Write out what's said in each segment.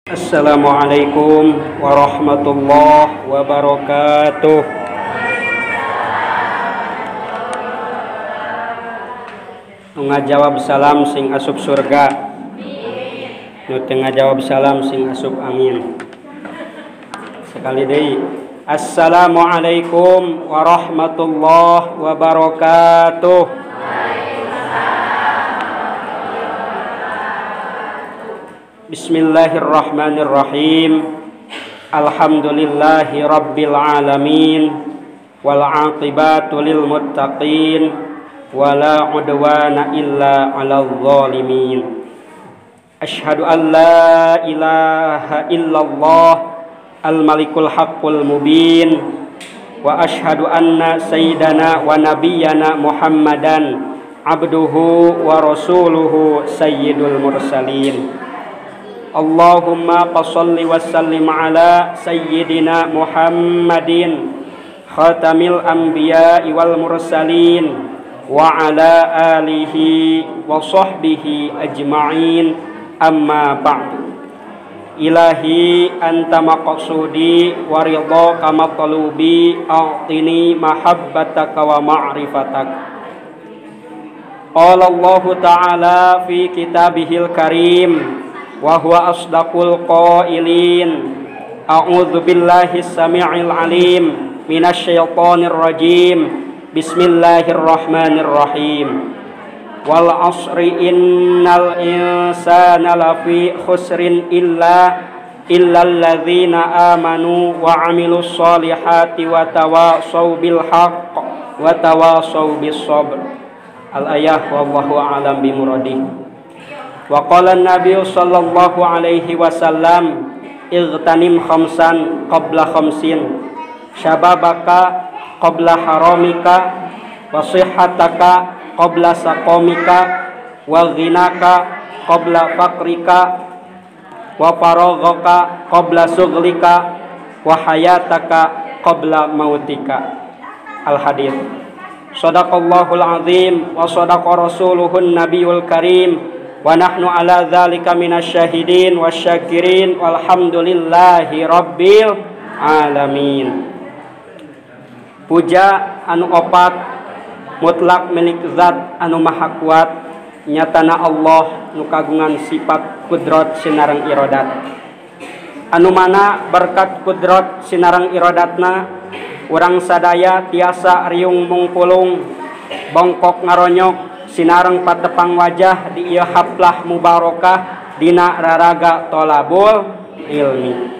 Assalamualaikum warahmatullahi wabarakatuh. Ngajawab salam sing asup surga. Nu teu ngajawab salam sing asup angin. Sekali deui. Assalamualaikum warahmatullahi wabarakatuh. Bismillahirrahmanirrahim. Alhamdulillahi rabbil alamin wal aqibatu lil muttaqin wala udwana illa 'alal zalimin. Asyhadu an la ilaha illallah al malikul haqqul mubin wa asyhadu anna sayyidana wa nabiyyana Muhammadan abduhu wa rasuluhu sayyidul mursalin. Allahumma shalli wa sallim ala sayyidina Muhammadin khatamil anbiya'i wal mursalin wa ala alihi wa sahbihi ajma'in, amma ba'du. Ilahi anta maqsudi wa ridhaka matlubi, a'tini mahabbataka wa ma'rifatak. Qala Allahu ta'ala fi kitabihil karim wa huwa asdaqul qailin. A'udzu billahi samii'il alim minasyaitonir rajim. Bismillahirrahmanirrahim. Wal 'asri innal insana lafi khusrin illa alladzina amanu wa 'amilus solihati wa tawasaw bil haqq wa tawasaw bis sabr. Al ayah wallahu a'lam bi muradih. Wa qala an-nabiy sallallahu alaihi wasallam igtanim khamsan qabla khamsin, syababaka qabla haramika wa sihhataka qabla saqamika wa ghinaka qabla faqrika wa faraghaka qabla sughlika wa hayataka qabla mautika. Al hadits. Shadaqallahul azim wa sadaqa rasuluhun nabiyul karim. Wa nahnu ala dzalika minasyahidin wasyakirin walhamdulillahi rabbil alamin. Puja anu opat mutlak milik zat anu maha kuat, nyatana Allah nu kagungan sifat kudrat sinareng irodat. Anu mana berkat kudrat sinareng irodatna urang sadaya tiasa riung mungpulung bongkok ngaronyok sinareng patepang wajah di ieu haplah mubarokah dina raraga tolabul ilmi.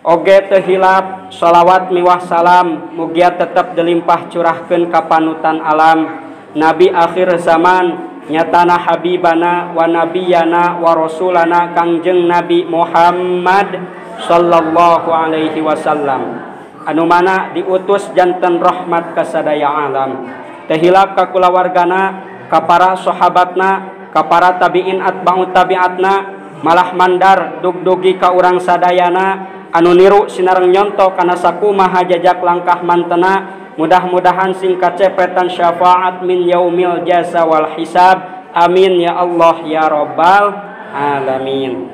Oge teu hilap sholawat miwah salam mugia tetep dilimpah curahkeun ka panutan alam nabi akhir zaman, nyatana habibana wa nabiyana wa rasulana Kangjeng Nabi Muhammad sallallahu alaihi wasallam, anu mana diutus janten rahmat ka sadaya alam. Teu hilap ka kulawargana, ka para sahabatna, ka para tabiin atba'ut tabiatna, malah mandar dugdugi ka urang sadayana anu niru sinareng nyonto kana sakumaha jajak langkah mantena. Mudah-mudahan sing kacepretan syafaat min yaumil jasa wal hisab. Amin ya Allah ya rabbal alamin.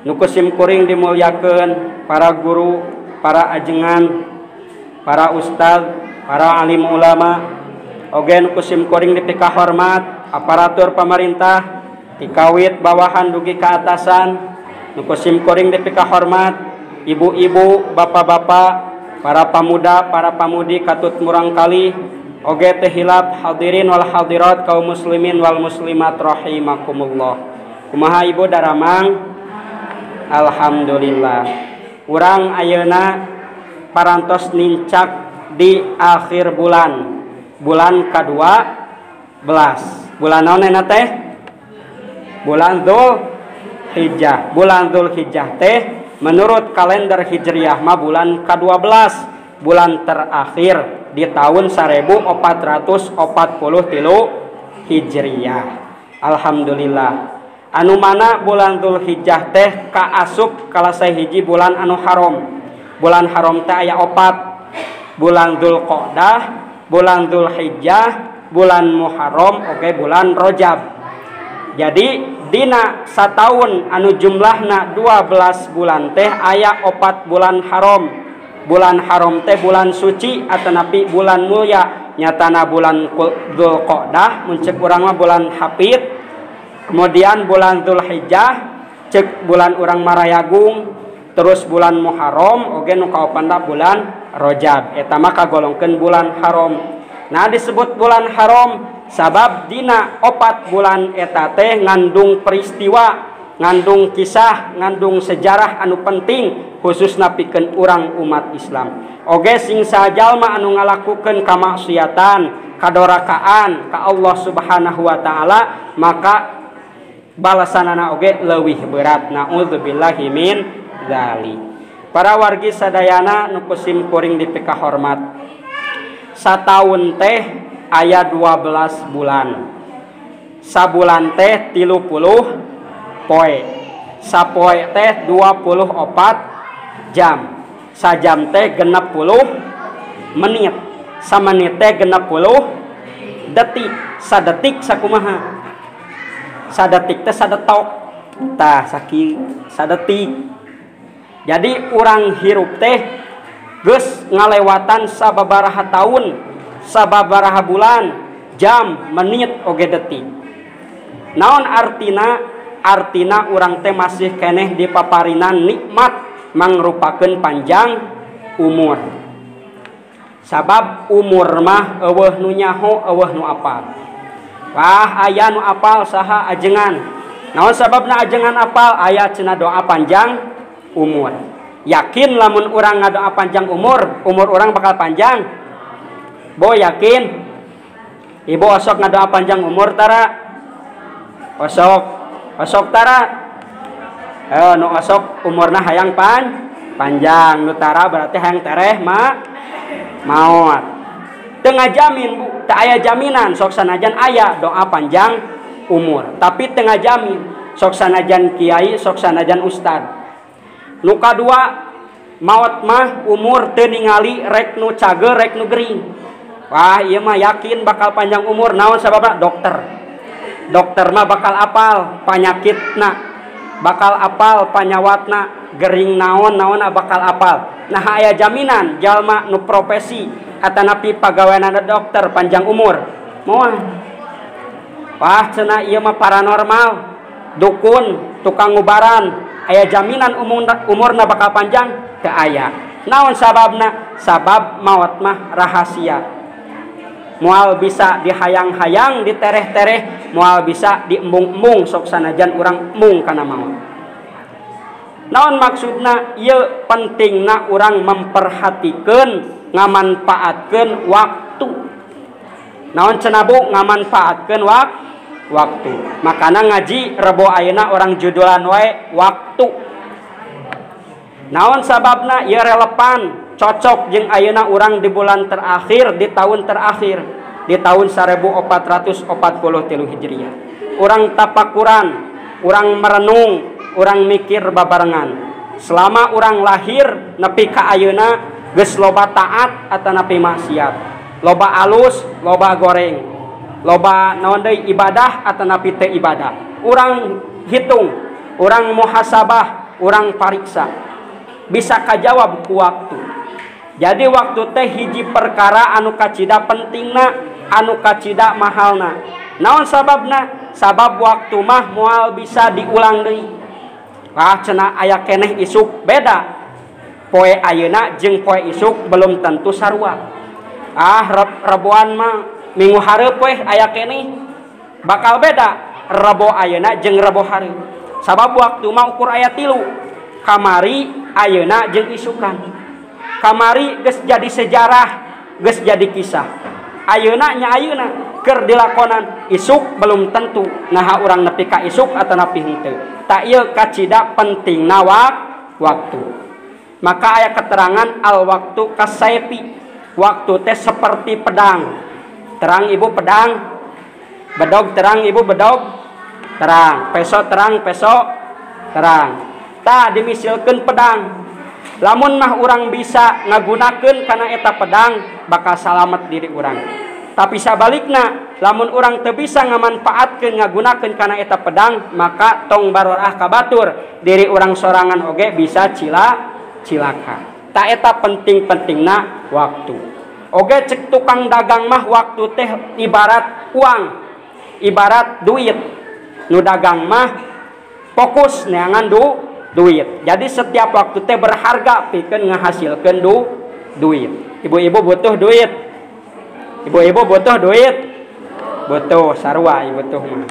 Nu kusim kuring dimulyakeun para guru, para ajengan, para ustad, para alim ulama. Oge nu kusim kuring dipikahormat aparatur pemerintah tikawit bawahan dugi ka atasan. Nu kusim kuring dipikahormat ibu-ibu, bapak-bapak, para pemuda, para pamudi katut murangkali. Oge teu hilap hadirin wal hadirat kaum muslimin wal muslimat rahimakumullah. Kumaha ibu daramang? Alhamdulillah. Urang ayeuna parantos nincak di akhir bulan. Bulan ke-12. Bulan naon na teh? Bulan Dzulhijjah. Bulan Dzulhijjah teh menurut kalender Hijriah mah bulan ke-12, bulan terakhir di tahun 1443 Hijriah. Alhamdulillah. Anu mana bulan Dzulhijjah teh kaasup kalasai hiji bulan anu haram. Bulan haram teh aya opat. Bulan Dzulqa'dah, bulan Dzulhijjah, bulan Muharram, oke bulan Rajab. Jadi Dina sataun anu jumlahna 12 bulan teh aya 4 bulan haram. Bulan haram teh bulan suci atanapi bulan mulia, nyatana bulan Dzulqa'dah mun cek urang mah bulan Hafid, kemudian bulan Dzulhijjah cek bulan urang Marayagung, terus bulan Muharram oge nu kaopatna bulan Rajab. Eta mah kagolongkeun bulan haram. Nah disebut bulan haram sabab dina 4 bulan eta teh ngandung peristiwa, ngandung kisah, ngandung sejarah anu penting khususna pikeun urang umat Islam. Oge sing sajalma anu ngalakukeun kamaksiatan, kadorakaan ka Allah Subhanahu wa taala, maka balasanana oge leuwih berat. Nauzubillahi min dzalik. Para wargi sadayana nu kusim kuring dipikahormat. Sataun teh aya 12 bulan. Sabulan teh 30 poe. Sapoe teh 24 jam. Sajam teh 60 menit. Samenit teh 60 detik. Sadetik sakumaha? Sadetik teh sadetok. Tah sakieu sadetik. Jadi urang hirup teh geus ngalewatan sababaraha taun, sababaraha bulan, jam, menit oge detik. Naon artina? Artina urang teh masih keneh dipaparinan nikmat mangrupakeun panjang umur. Sabab umur mah eueuh nu nyaho, eueuh nu apal. Wah, aya nu apal saha ajengan. Naon sababna ajengan apal? Aya cenah doa panjang umur. Yakin lamun urang ngadoa panjang umur, umur urang bakal panjang? Bo yakin? Ibu osok ngadoa panjang umur tara? Osok, osok tara? Nu osok umurna hayang panjang, nu tara berarti hayang tereh ma maot. Teu ngajamin bu, teu aya jaminan, sok sanajan aya doa panjang umur, tapi teu ngajamin, sok sanajan kiai, sok sanajan ustad. Nu kadua, maot mah umur teu ningali rek nu cager rek nu gering. Wah, ieu mah yakin bakal panjang umur, naon sababna? Dokter. Dokter mah bakal apal panyakitna, bakal apal panyawatna, gering naon naon bakal apal. Nah aya jaminan jalma nu profesi atanapi pagaweanana dokter panjang umur. Moal. Wah, cenah ieu mah paranormal, dukun, tukang ngubaran, aya jaminan umurna bakal panjang? Teu aya. Naon sababna? Sabab maot mah rahasia. Moal bisa dihayang-hayang, ditereh-tereh, moal bisa diembung-embung, sok sanajan urang embung kana maot. Naon maksudna? Ieu pentingna urang memperhatikeun, ngamanfaatkeun waktu. Naon cenah bu? Ngamanfaatkeun waktu. Makana ngaji rebo ayeuna orang judulan wae waktu. Naon sababna? Ieu relevan, cocok jeung ayeuna urang di bulan terakhir, di tahun terakhir, di tahun 1443 Hijriah. Urang tapakuran, urang merenung, urang mikir babarengan. Selama urang lahir nepi ka ayeuna geus loba taat atanapi maksiat, loba alus, loba goreng, loba naon deui ibadah atanapi teu ibadah. Urang hitung, urang muhasabah, urang pariksa. Bisa kajawab ku waktu. Jadi waktu teh hiji perkara anu kacida pentingna, anu kacida mahalna. Naon sababna? Sabab waktu mah moal bisa diulang deui. Wah, cenah aya keneh isuk beda. Poe ayeuna jeung poe isuk belum tentu sarua. Ah, reboan mah minggu hareup weh aya keneh bakal beda rebo ayeuna jeung rebo hareup. Sabab waktu mah ukur aya 3. Kamari, ayeuna jeung isukan. Kamari geus jadi sejarah, geus jadi kisah. Ayeuna nya ayeuna keur dilakonan, isuk belum tentu. Naha urang nepi ka isuk atanapi henteu. Tak ieu kacida pentingna waktu. Maka aya keterangan al waktu kasaipi. Waktu teh seperti pedang. Terang ibu pedang, bedog terang ibu bedog terang, peso terang peso terang. Tah dimisilkeun pedang. Lamun mah urang bisa ngagunakeun kana eta pedang bakal salamet diri urang. Tapi sabalikna Lamun urang teu bisa ngamanfaatkeun ngagunakeun kana eta pedang, maka tong barorah ka batur, diri urang sorangan oge bisa cilaka. Ta eta penting-pentingna waktu. Oge cek tukang dagang mah waktu teh ibarat uang, ibarat duit. Nu dagang mah fokus neangan duit. Jadi setiap waktu teh berharga pikeun ngahasilkeun duit. Ibu-ibu butuh duit. Ibu-ibu butuh duit. Butuh sarua ibu tuh mah.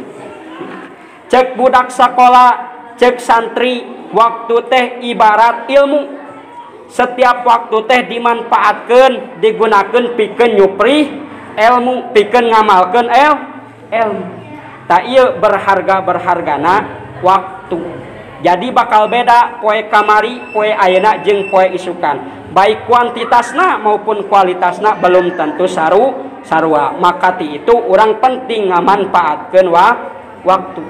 Cek budak sekolah, cek santri, waktu teh ibarat ilmu. Setiap waktu teh dimanfaatkeun, digunakeun pikeun nyupri ilmu, pikeun ngamalkeun ilmu. Ta ieu berharga-berhargana waktu. Jadi bakal beda poe kamari, poe ayeuna jeung poe isukan. Baik kuantitasna maupun kualitasna belum tentu sarua. Maka ti itu urang penting ngamanfaatkeun waktu.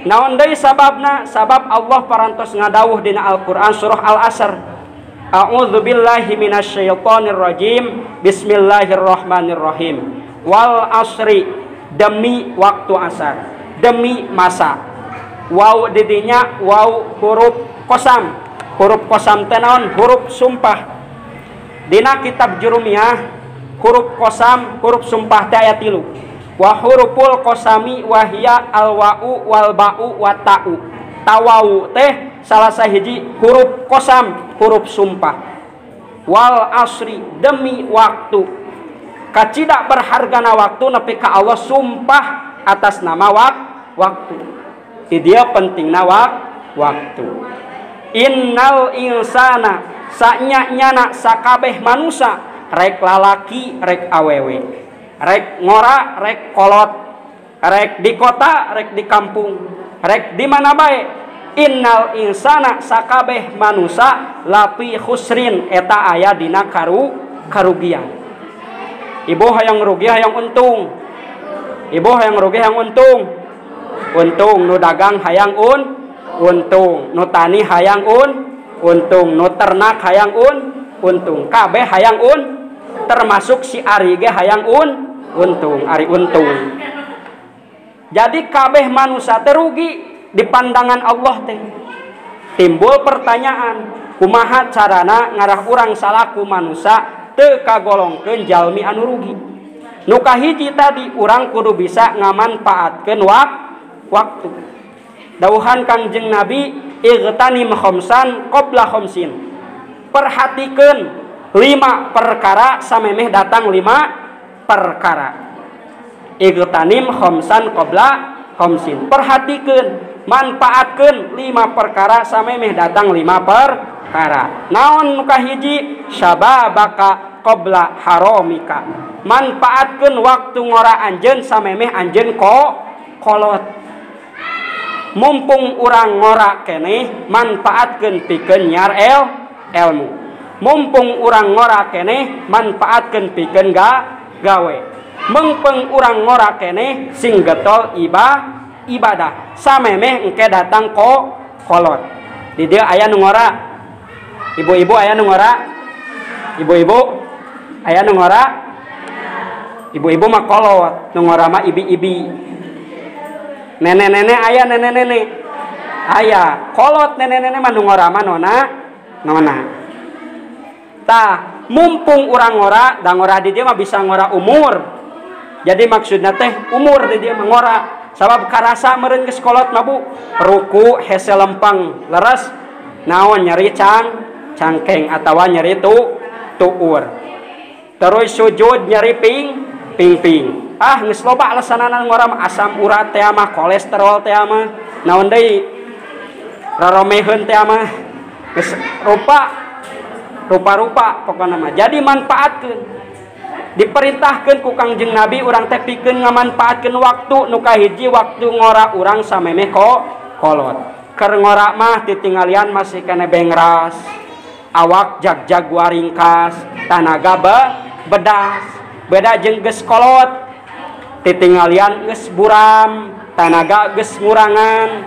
Naon deui sababna? Sabab Allah parantos ngadawuh dina Al-Qur'an surah Al-Asr. A'udzubillahi minasyaitonirrajim. Bismillahirrahmanirrahim. Wal asri, demi waktu asar, demi masa. Waw didinya waw huruf kosam. Huruf kosam teh naon? Huruf sumpah. Dina kitab Jurumiyah huruf kosam, huruf sumpah teh aya 3. Wa huruful kosami wahia alwa'u wal ba'u wa ta'u. Tawau teh salah sahiji huruf kosam, huruf sumpah. Wal asri, demi waktu. Kacida berhargana waktu nepi ka Allah sumpah atas nama waktu. Dia pentingna waktu. Innal insana, sanya-nyana sakabeh manusa, rek lalaki rek awewe, rek ngora rek kolot, rek di kota rek di kampung, rek di mana bae. Innal insana sakabeh manusa lapi khusrin, eta aya dina karugian. Ibu hayang rugi hayang untung. Ibu hayang rugi hayang untung. Untung nu dagang hayang untung, nu tani hayang untung, nu ternak hayang untung, kabeh hayang termasuk si ari ge hayang untung, ari untung. Jadi kabeh manusia terugi di pandangan Allah teh. Timbul pertanyaan, kumaha carana ngarah urang salaku manusia teu kagolongkeun jalmi anu rugi? Nu kahiji tadi urang kudu bisa ngamanfaatkeun waktu. Dawuhan Kangjeng Nabi, igtanim khamsan qabla khamsin. Perhatikeun 5 perkara samemeh datang 5 perkara. Igtanim khamsan qabla khamsin. Perhatikeun, manfaatkeun 5 perkara samemeh datang 5 perkara. Naon nu kahiji? Syababaka qabla haramika. Manfaatkeun waktu ngora anjeun samemeh anjeun kolot. Mumpung urang ngora keneh, manfaatkeun pikeun nyar ilmu. Mumpung urang ngora keneh, manfaatkeun pikeun gawe. Mengpeng urang ngora keneh sing getol ibadah. Samemeh engke datang kolot. Di dieu aya nu ngora. Ibu-ibu aya nu ngora? Ibu-ibu aya nu ngora? Ibu-ibu mah kolot, nu ngora mah ibi-ibi. Nenek-nenek aya, nenek-nenek aya. Kolot nenek-nenek mah nu ngora mah nona. Tah, mumpung urang ngora, da ngora di dieu mah bisa ngora umur. Jadi maksudna teh umur di dieu mah ngora. Sabab karasa meureun geus kolot mah Bu, ruku hese lempeng leres, naon nyeri cangkeng atawa nyeri tuur. Terus sujud nyeri ping-ping. Ah geus loba alasanana ngora mah, asam urat teh mah, kolesterol teh mah, naon deui, roromeheun teh mah, geus rupa-rupa pokona mah. Jadi manfaatkeun. Diperintahkeun ku Kangjeng Nabi urang teh pikeun ngamanfaatkeun waktu. Nu kahiji waktu ngora urang samemeh kolot. Keur ngora mah titinggalian masih kene bengras, awak jag-jag waringkas, tanaga bedas. Beda jeung geus kolot, titinggalian geus buram, tanaga geus ngurangan,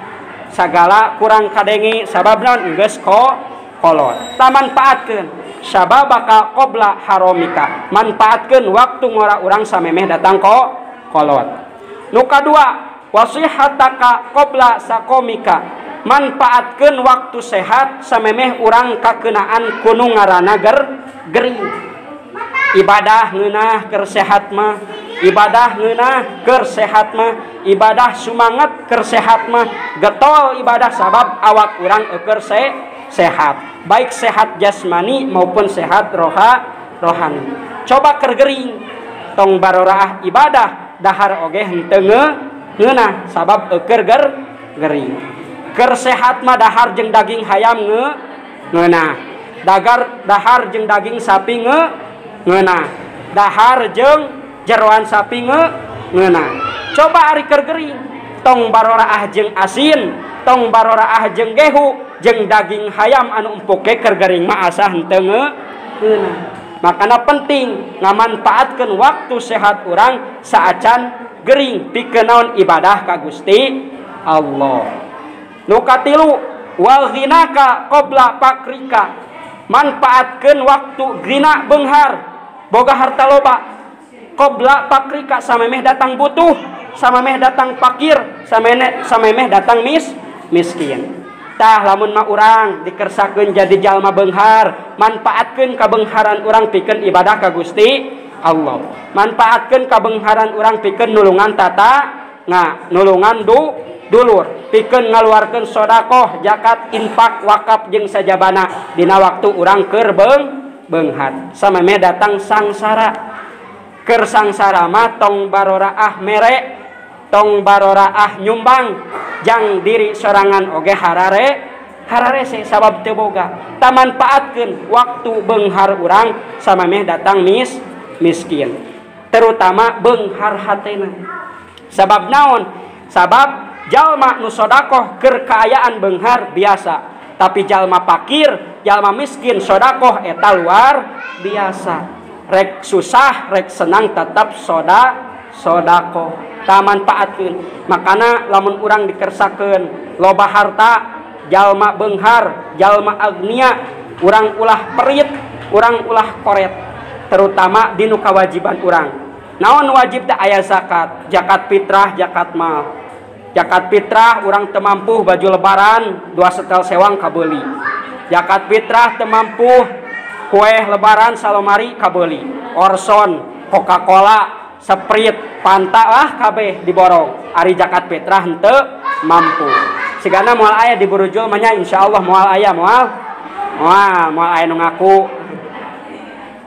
sagala kurang kadenge sabab naon geus kolot. Ta manfaatkeun sababaka qabla haramika. Manfaatkeun waktu ngora urang samemeh datang kolot. Nu kadua wasihataka qabla saqomika, manfaatkeun waktu sehat samemeh urang kakenaan kunu ngaranna gering. Ibadah ngeunah keur sehat mah, ibadah ngeunah keur sehat mah, ibadah sumanget keur sehat mah, getol ibadah sabab awak urang eueur sehat, baik sehat jasmani maupun sehat rohani. Coba keur gering tong baroraah ibadah dahar oge henteu ngeunah sabab eueur gering. Keur sehat mah dahar jeung daging hayam ngeunah, dahar jeung daging sapi ngeunah, dahar jeung jeroan sapi ngeunah. Coba ari keur gering tong baroraah jeung asin, tong baroraah jeung gehu jeung daging hayam anu empuk ge keur gering mah asa henteu ngeunah. Makana penting ngamanfaatkeun waktu sehat urang saacan gering pikeun naon ibadah ka Gusti Allah. Nu katilu wal ghinaka qabla fakrika, manfaatkeun waktu ghina beunghar, boga harta loba, qabla fakrika samemeh datang butuh, samemeh datang fakir, samemeh datang miskin. Tah lamun mah urang dikersakeun jadi jalma beunghar, manfaatkeun kabeungharan urang pikeun ibadah ka Gusti Allah. Manfaatkeun kabeungharan urang pikeun nulungan tata nulungan dulur, pikeun ngaluarkeun sedekah, zakat, infak, wakaf jeung sajabana dina waktu urang keur beunghar. Samemeh datang sangsara. Keur sangsara mah tong baroraah mere, tong baroraah nyumbang jang diri sorangan oge hararese sabab teu boga. Ta manfaatkeun waktu beunghar urang samemeh datang miskin, terutama beunghar hatena. Sabab naon? Sabab jalma nu sodakoh keur kaayaan beunghar biasa, tapi jalma fakir, jalma miskin sodakoh eta luar biasa. Rek susah, rek senang tetap sodakoh. Ta manfaatkeun. Makana lamun urang dikersakeun loba harta, jalma beunghar, jalma agnia, urang ulah perit, urang ulah koret, terutama dinu kewajiban urang. Naon wajib teh aya zakat, zakat fitrah, zakat mal. Zakat fitrah urang teu mampu baju lebaran 2 setel sewang kabeuli. Zakat fitrah teu mampu kue lebaran salomari kabeuli. Orson, Coca-Cola, Sprite, Fanta lah kabeh diborong. Ari zakat fitrah henteu mampu. Sigana moal aya di burujul mah nya, insyaallah moal aya, moal aya nu ngaku.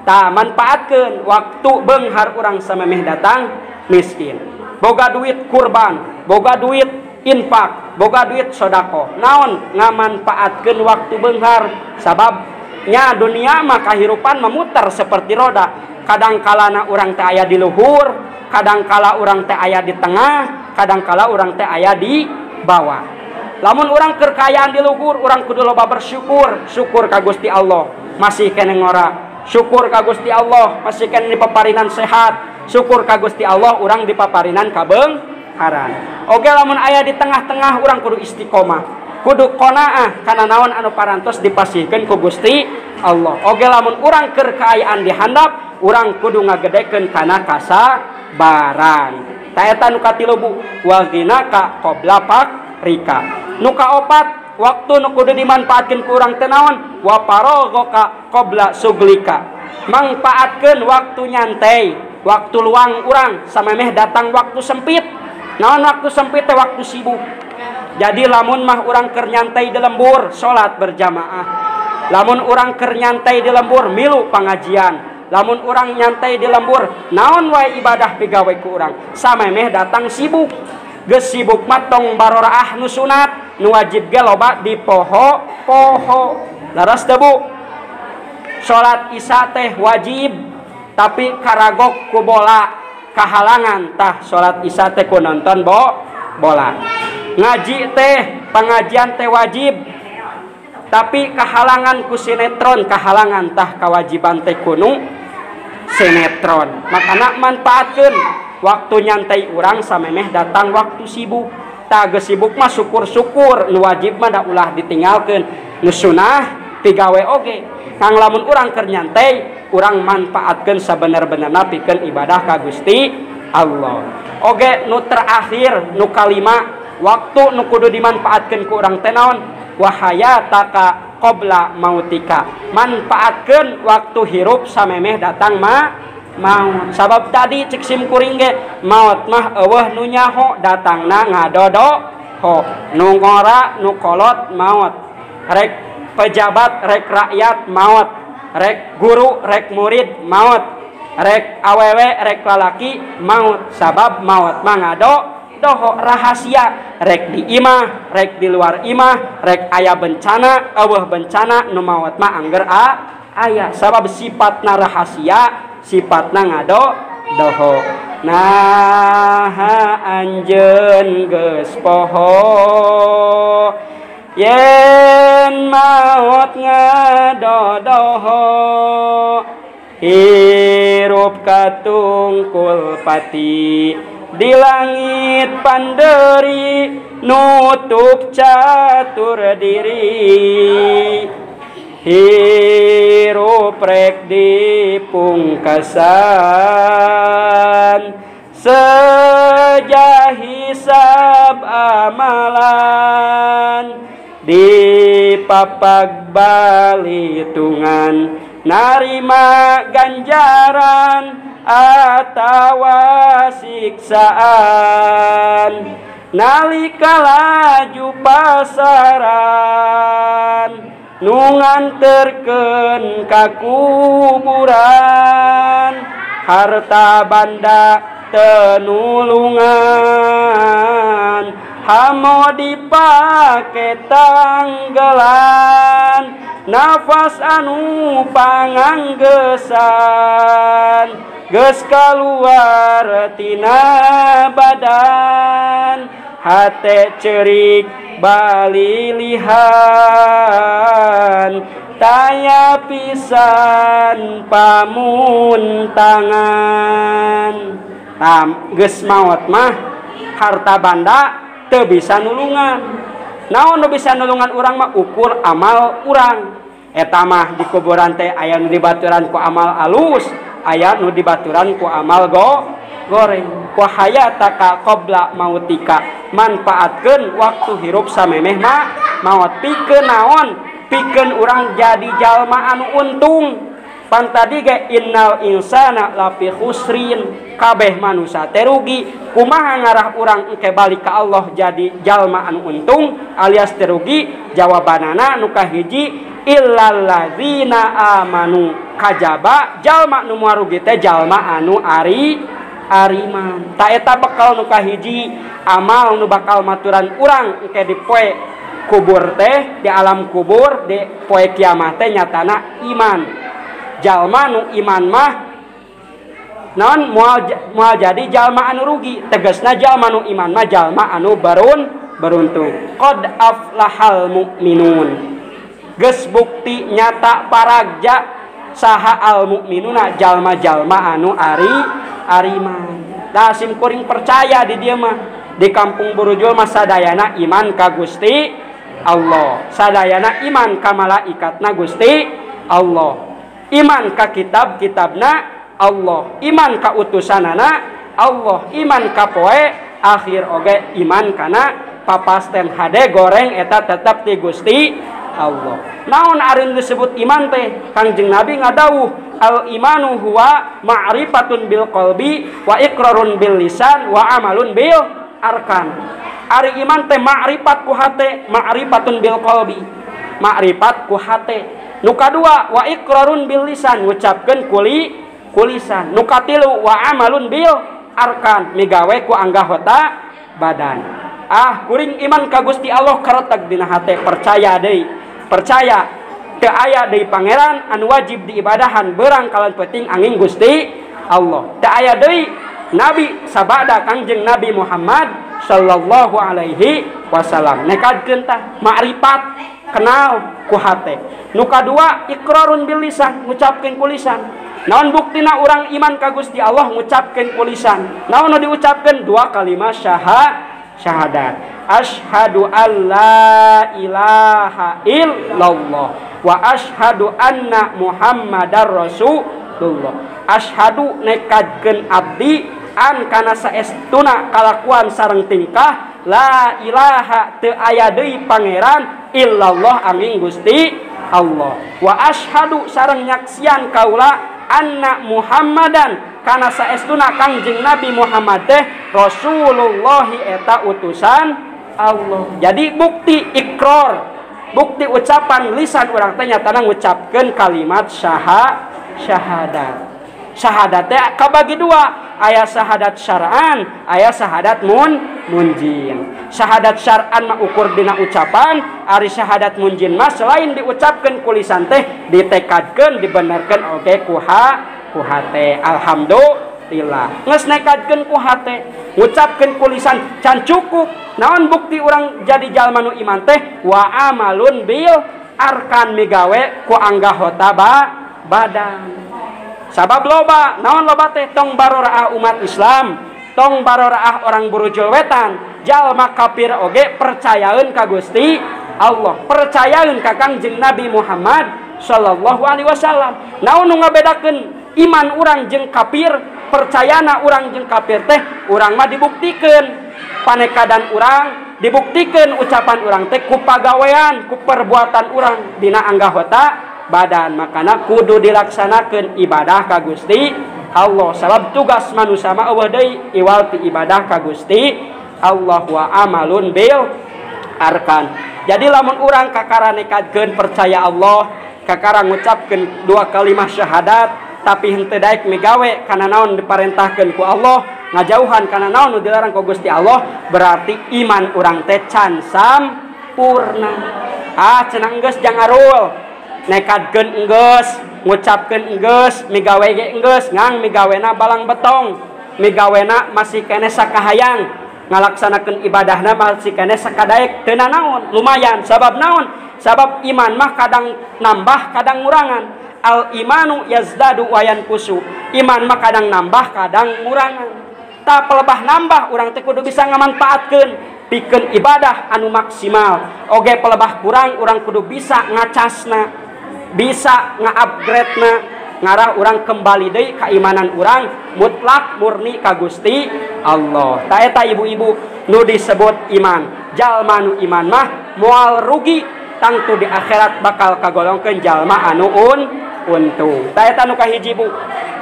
Ta manfaatkeun waktu beunghar urang samemeh datang miskin. Boga duit kurban, boga duit infak, boga duit sedekah. Naon ngamanfaatkeun waktu beunghar? Sabab nya dunia mah kahirupan memutar seperti roda. Kadang kalana urang teh aya di luhur, kadang kala urang teh aya di tengah, kadang kala urang teh aya di bawah. Lamun urang keur kaayaan di luhur, urang kudu loba bersyukur, syukur ka Gusti Allah masih keneh ngora. Syukur ka Gusti Allah masih keneh dipaparinan sehat. Syukur ka Gusti Allah urang dipaparinan kabeungharan. Oge lamun aya di tengah-tengah urang kudu istiqomah, kudu qanaah kana naon anu parantos dipasihkeun ku Gusti Allah. Oge lamun urang keur kaayaan di handap, urang kudu ngagedekeun kana kasabaran. Ta eta nu katilu bu, wal ghinaka qabla fakrika. Nu kaopat, waktu nu kudu dimanfaatkeun ku urang teh naon? Wa paraghaka qabla suglika. Mangfaatkeun waktu nyantai, waktu luang urang samemeh datang waktu sempit. Naon waktu sempit teh? Waktu sibuk. Jadi lamun mah urang keur nyantai di lembur, salat berjamaah. Lamun urang keur nyantai di lembur, milu pangajian. Lamun urang nyantai di lembur, naon wae ibadah pigawe ku urang. Samemeh datang sibuk. Geus sibuk mah tong baroraah nu sunat, nu wajib ge loba di poho-poho. Laras teu bu? Salat isya teh wajib, tapi karagok ku bola kahalangan tah salat isya teh ku nonton bola. Ngaji teh pengajian teh wajib, tapi kahalangan ku sinetron, kahalangan tah kewajiban teh kunu sinetron. Makana manfaatkeun waktu nyantai urang samemeh datang waktu sibuk. Tah geus sibuk mah syukur-syukur, nu wajib mah da ulah ditinggalkeun, nu sunah pigawe oge. Kang lamun urang keur nyantai, urang manfaatkeun sabener-benerna pikeun ibadah ka Gusti Allah. Oge nu terakhir nu kalima waktu nu kudu dimanfaatkeun ku urang teh naon? Wa hayataka qabla mautika. Manfaatkeun waktu hirup samemeh datang ma maut. Sabab tadi cek sim kuring ge maut mah eueuh nu nyaho datangna ngadodo ho. Nu ngora nu kolot maut. Rek pejabat rek rakyat maut. Rek guru rek murid maut. Rek awewe rek lalaki maut. Sabab maut mah ngado doho rahasia. Rek di imah rek di luar imah rek aya bencana eueuh bencana nu maut mah angger aya. Sabab sifatna rahasia, sifatna ngado doho. Nah anjeun geus poho yen maot ngadodoho, hirup katungkul pati di langit panderi, nutup catur diri. Hirup rek dipungkasan seja hisab amalan, di papag balitungan narima ganjaran atawa siksaan. Nalika laju pasaran nu nganterkeun ka kuburan, harta banda tenulungan, hamo dipake tanggelan, nafas anu panganggesan geus kaluar tina badan, hate cerik balilihan, taya pisan pamuntangan. Tam geus maot mah harta banda teu bisa nulungan. Naon nu bisa nulungan urang mah ukur amal urang. Eta mah di kuburan teh aya nu dibaturan ku amal alus, aya nu dibaturan ku amal goreng. Wa hayataka qabla mautika, manfaatkeun waktu hirup samemeh ma maot. Pikeun naon? Pikeun urang jadi jalma anu untung. Pan tadi ge innal insana lafi khusrin, kabeh manusia teh rugi. Kumaha ngarah urang engke balik ka Allah jadi jalma anu untung alias teu rugi? Jawabanana nu kahiji illal ladzina amanu, kajaba jalma nu moal rugi teh jalma anu ariman. Ta eta bekal nu kahiji amal nu bakal maturan urang engke di poe kubur teh, di alam kubur, di poe kiamat teh nyatana iman. Jalma nu iman mah naon moal jadi jalma anu rugi. Tegasna jalma nu iman mah jalma anu beruntung. Qad aflahal mukminun, geus bukti nyata paragja saha al mukminuna, jalma-jalma anu ariman. Tah sim kuring percaya di dieu mah, di kampung Burujul mah sadayana iman ka Gusti Allah, sadayana iman ka malaikatna Gusti Allah, iman ka kitab-kitabna Allah, iman ka utusanana Allah, iman ka poe akhir oge iman kana papasten hade goreng eta tetep ti Gusti Allah. Naon ari disebut iman teh? Kangjeng Nabi ngadawuh al imanu huwa ma'rifatun bil qalbi wa iqrarun bil lisan wa amalun bil arkan. Ari iman teh ma'rifat ku hate, ma'rifatun bil qalbi, ma'rifat ku hate. Nu kadua wa iqrarun bil lisan, ngucapkeun kulisan. Nu katilu wa amalun bil arkan, migawe ku anggota badan. Ah kuring iman ka Gusti Allah kareteg dina hate, percaya deui, percaya teu aya deui pangeran anu wajib diibadahan berang kalan penting angin Gusti Allah. Teu aya deui nabi sabada Kangjeng Nabi Muhammad sallallahu alaihi wasallam. Nekadkeun tah ma'rifat, kenal ku hate. Nu kadua iqrarun bil lisan, ngucapkeun ku lisan. Naon buktina urang iman ka Gusti Allah ngucapkeun ku lisan? Naon nu diucapkeun? Dua kalimat syahadat. Asyhadu alla ilaha illallah wa asyhadu anna Muhammadar Rasulullah. Asyhadu nekadkeun abdi An kana saestuna kalakuan sareng tingkah la ilaha teu aya deui pangeran illallah angin Gusti Allah. Wa asyhadu sareng nyaksian kaula anna Muhammadan kana saestuna Kangjeng Nabi Muhammad teh Rasulullah eta utusan Allah. Jadi bukti ikrar, bukti ucapan lisan urang teh nyatana ngucapkeun kalimat syahadat. Syahadat teh kabagi dua, aya syahadat syar'an, aya syahadat munjin. Syahadat syar'an mah ukur dina ucapan, ari syahadat munjin mah selain diucapkeun ku lisan teh ditekadkeun, dibenerkeun oge ku hate. Alhamdulillah. Geus nekadkeun ku hate, ngucapkeun ku lisan can cukup. Naon bukti urang jadi jalma nu iman teh? Wa amalun bil arkan, migawe ku anggahota badan. Sabab loba, naon loba teh tong baroraah umat Islam, tong baroraah orang burujul wetan, jalma kafir oge percayaeun ka Gusti Allah, percayaeun ka Kangjeng Nabi Muhammad sallallahu alaihi wasallam. Naon nu ngabedakeun iman urang jeung kafir, percayana urang jeung kafir teh urang mah dibuktikeun panekadan urang, dibuktikeun ucapan urang teh ku pagawean, ku perbuatan urang dina anggahota badan. Makana kudu dilaksanakeun ibadah ka Gusti Allah. Sabab tugas manusia mah eueuh deui iwal ti ibadah ka Gusti Allah wa amalun bil arkan. Jadi lamun urang kakara nekadkeun percaya Allah, kakara ngucapkeun dua kalimah syahadat, tapi henteu daek migawe kana naon diparentahkeun ku Allah, ngajauhan kana naon nu dilarang ku Gusti Allah, berarti iman urang teh can sampurna. Ah cenah geus jang arul, nekadkeun enggeus, ngucapkeun enggeus, migawe ge enggeus, ngang migawena balang betong, migawena masih keneh sakahayang, ngalaksanakeun ibadahna masih keneh sakadaek, teu nanaon, lumayan. Sabab naon? Sabab iman mah kadang nambah kadang ngurangan. Al imanu yazdadu wa yanqusu. Iman mah kadang nambah kadang ngurangan. Ta pelebah nambah urang teh kudu bisa ngamanfaatkeun pikeun ibadah anu maksimal. Oge pelebah kurang urang kudu bisa ngacasna, bisa nga-upgrade-na, ngarah urang kembali deui keimanan urang mutlak murni ka Gusti Allah. Ta eta ibu-ibu nu disebut iman. Jalma nu iman mah moal rugi, tangtu di akhirat bakal kagolongkeun jalma anu untung. Ta eta nu kahiji bu.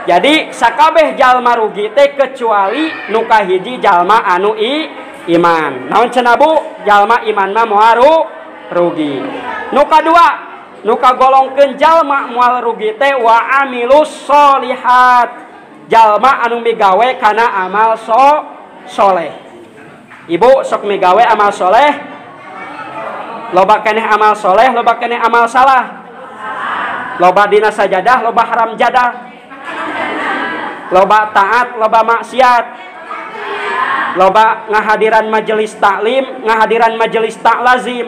Jadi sakabeh jalma rugi teh kecuali nu kahiji jalma anu iman. Naon cenah bu? Jalma iman mah moal rugi. Nu kadua, nu kagolongkeun jalma moal rugi teh wa amilus solihat. Jalma anu migawe kana amal soleh. Ibu sok migawe amal soleh, loba keneh amal soleh, loba keneh amal salah. Loba dina sajadah, loba haram jadah. Loba taat, loba maksiat. Loba ngahadiran majelis taklim, ngahadiran majelis taklazim.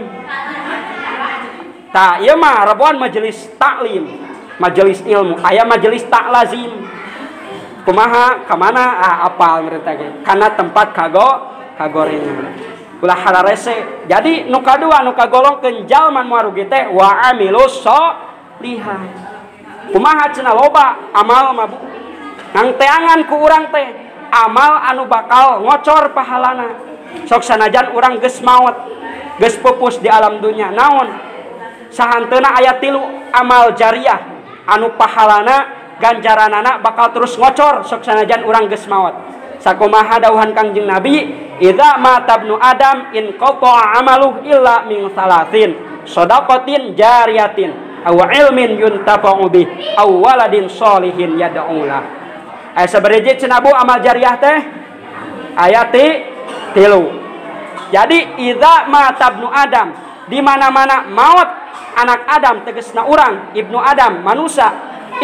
Ta ieu mah rebuan majelis taklim, majelis ilmu, aya majelis taklazim. Kumaha ka mana? Ah apal mereka ge. Kana tempat kagorengan. Ulah hararese. Jadi nu kadua nu kagolongkeun jalma nu rugi teh wa amilus solihat. Kumaha cenah loba amal mah bu. Nang teangan ku urang teh amal anu bakal ngocor pahalana. Sok sanajan urang geus maot, geus pupus di alam dunya. Naon? Sahanteuna aya tilu amal jariah anu pahalana ganjaranana bakal terus ngocor sok sanajan urang geus maot. Sakumaha dawuhan Kangjeng Nabi, idza mata ibnu Adam in qata'a amaluhu illa min salasin, shadaqatin jariyatin aw ilmin yuntafa'u bih aw waladin sholihin yad'ulah. Aya sabaraha cenah bu amal jariah teh? Aya tilu. Jadi idza mata ibnu Adam, di mana-mana maut anak Adam tegesna urang ibnu Adam manusia,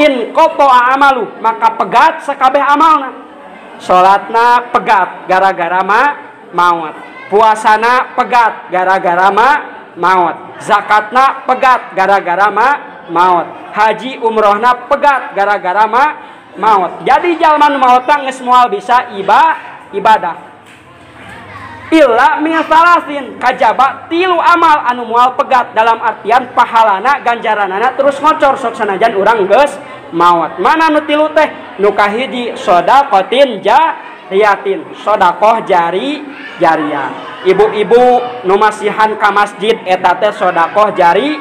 in qata'a amalu maka pegat sakabeh amalna. Salatna pegat gara-gara maut, puasana pegat gara-gara maut, zakatna pegat gara-gara maut, haji umrohna pegat gara-gara maut. Jadi jalma nu maot geus moal bisa ibadah. Illa min salasin, kajaba tilu amal anu moal pegat dalam artian pahalana ganjaranana terus ngocor sok sanajan urang geus maot. Mana nu tilu teh? Nu kahiji shadaqatin jariyatin, sodakoh jari jariah. Ibu-ibu nu masihan ka masjid eta teh sodakoh jari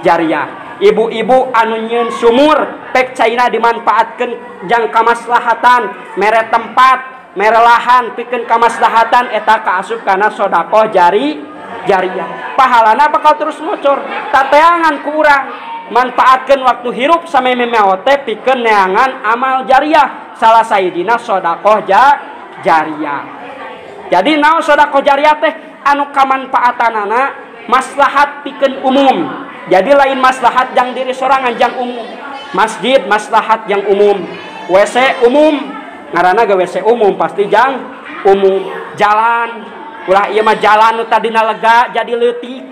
jariah. Ibu-ibu anu nyieun sumur pek caina dimanfaatkeun jang kamaslahatan, mere tempat, mere lahan pikeun kamaslahatan eta kaasup kana sodakoh jari jariah. Pahalana bakal terus ngocor, tateangan ku urang manfaatkeun waktu hirup sameme maot teh pikeun neangan amal jariah, salah sahijina sodakoh jariah. Jadi naon sodakoh jariah teh anu kamanfaatanana maslahat pikeun umum. Jadi lain maslahat jang diri sorangan, jang umum. Masjid maslahat jang umum, WC umum, ngaranna ge WC umum pasti jang umum. Jalan ulah ieu mah jalan nu tadina lega jadi leutik,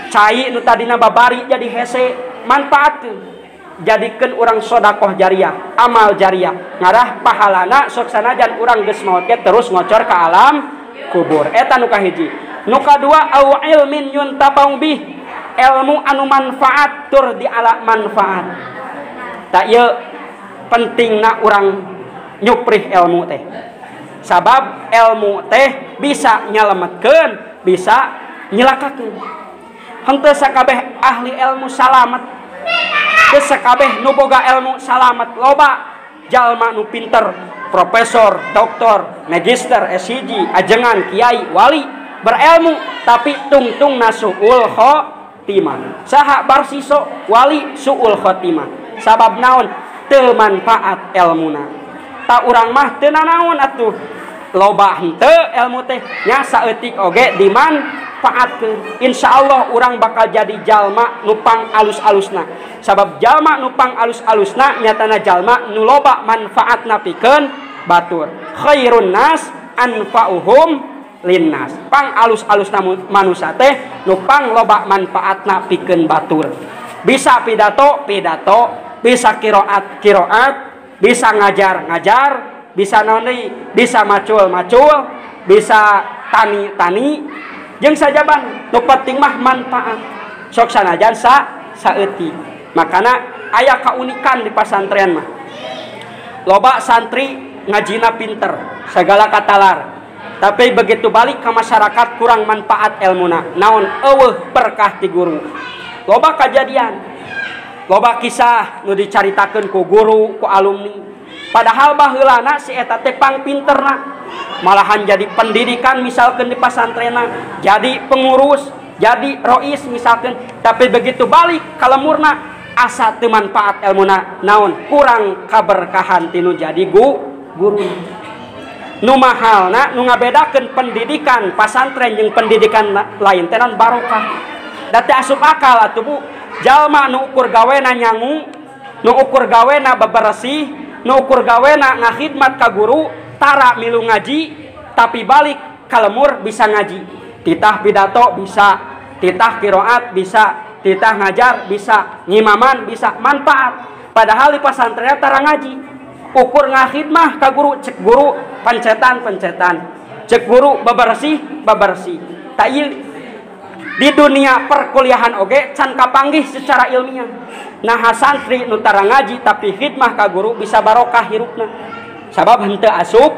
cai nu tadina babari jadi hese, manfaatkeun, jadikeun urang sodakoh jariah, amal jariah, ngarah pahalana sok sanajan urang geus maot ge terus ngocor ka alam kubur. Eta nu kahiji. Nu kadua au ilmin yuntafa'u bih, ilmu anu manfaat tur di ala manfaat. Tak ieu pentingna urang nyuprih ilmu teh. Sabab ilmu teh bisa nyalametkeun, bisa nyilakakeun. Henteu sakabeh ahli ilmu salamet, teu sakabeh nu boga ilmu salamet. Loba jalma nu pinter, profesor, doktor, magister, SCG, ajengan, kiai, wali, berilmu tapi tungtung nasuul khotimah. Saha barsiso wali suul khotimah. Sabab naon? Teu manfaat elmuna. Ta urang mah teu nanaon atuh. Loba henteu ilmu teh nya saeutik oge dimanfaatkeun. Insyaallah urang bakal jadi jalma nu pang alus-alusna. Sabab jalma nu pang alus-alusna nyatana jalma nu loba manfaatna pikeun batur. Khairun nas anfa'uhum linnas. Pang alus-alusna manusia teh nu pang loba manfaatna pikeun batur. Bisa pidato, pidato, bisa kiroat, kiroat, bisa ngajar, ngajar, bisa naon deui, bisa macul, macul, bisa tani, tani, jeung sajaban. Nu penting mah manfaat. Sok sanajan saeutik. Makana aya kaunikan di pasantren mah. Loba santri ngajina pinter, segala katalar. Tapi begitu balik ke masyarakat kurang manfaat elmuna. Naon eueuh berkah ti guru. Loba kajadian, loba kisah nu dicaritakeun ku guru, ku alumni. Padahal baheulana si eta teh pang pinterna. Malahan jadi pendidikan misalkan di pasantrenna, jadi pengurus, jadi rois misalkan. Tapi begitu balik ka lemurna asa teu manfaat elmuna. Naon kurang kaberkahan tinu jadi guru. Nu mahalna nu ngabedakeun pendidikan pasantren jeung pendidikan lain teh naon barokah. Da teu asup akal atuh Bu. Jalma nu ukur gawena nyangu, nu ukur gawena bebersih, nu ukur gawena ngakhidmat ka guru, tara milu ngaji, tapi balik ka lemur bisa ngaji. Titah pidato bisa, titah qiraat bisa, titah ngajar bisa, ngimaman bisa, manfaat. Padahal di pasantren tara ngaji. Ukur ngakhidmah ka guru, cek guru pencetan-pencetan, cek guru bebersih bebersih. Tak di dunia perkuliahan oge can kapanggih secara ilmiah. Nah santri nu tara ngaji tapi khidmah ka guru bisa barokah hirupna. Sabab henteu asup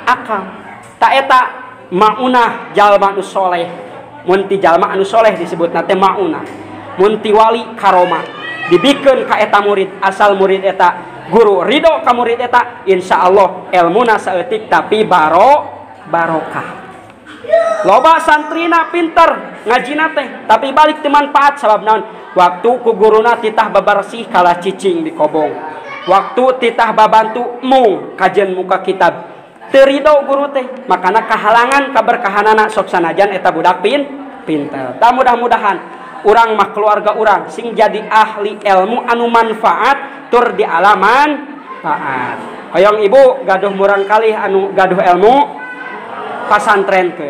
akal. Ta eta maunah jalma nu soleh. Mun ti jalma anu soleh disebutna teh maunah. Mun ti wali karomah. Dibikeun ka eta murid, asal murid eta guru ridho ka murid eta, insyaallah elmuna saeutik tapi barokah. Loba santrina pinter ngajina teh tapi balik teu manfaat. Sabab naon? Waktu ku guruna titah babarsih kalah cicing di kobong, waktu titah babantu mung kajian muka kitab, teu ridho guru teh, makana kahalangan kaberkahanana sok sanajan eta budak pinter. Tah mudah-mudahan urang mah keluarga urang sing jadi ahli ilmu anu manfaat tur di alaman manfaat. Hoyong ibu gaduh murang kalih anu gaduh ilmu pasantren ke.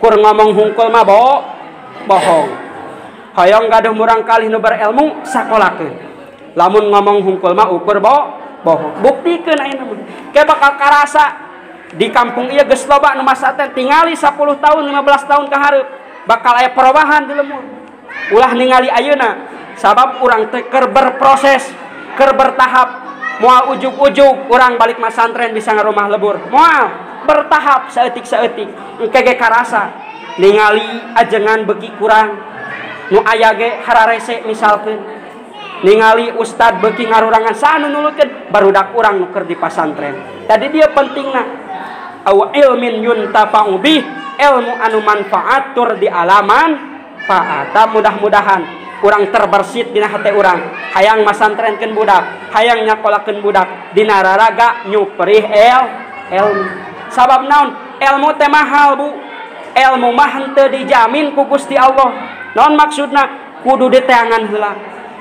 Kur ngomong hungkul mah bohong. Hoyong gaduh murang kalih nu berilmu sakolakeun. Lamun ngomong hungkul mah ukur bohong. Buktikeun ayeuna mah. Ke bakal karasa di kampung ieu geus loba nu masaten tingali 10 tahun 15 tahun ka hareup bakal aya perubahan di lemur. Ulah ningali ayeuna sabab urang teh keur berproses, keur bertahap. Moal ujug-ujug urang balik masantren bisa ngarumah lebur. Moal bertahap saeutik-saeutik. Engke ge karasa ningali ajengan beuki kurang. Nu aya ge hararese misalkeun. Ningali ustad beuki ngarurangan saha nu nulutkeun barudak urang nu keur di pasantren. Tadi dia pentingna au ilmin yuntafa'u bih, ilmu anu manfaat tur di alaman faat. Mudah-mudahan urang terbersit dina hate urang, hayang masantrenkeun budak, hayang nyakolakeun budak dina raraga nyuperih ilmu. Sabab naon? Ilmu teh mahal, Bu. Ilmu mah henteu dijamin ku Gusti Allah. Naon maksudna? Kudu diteangan heula,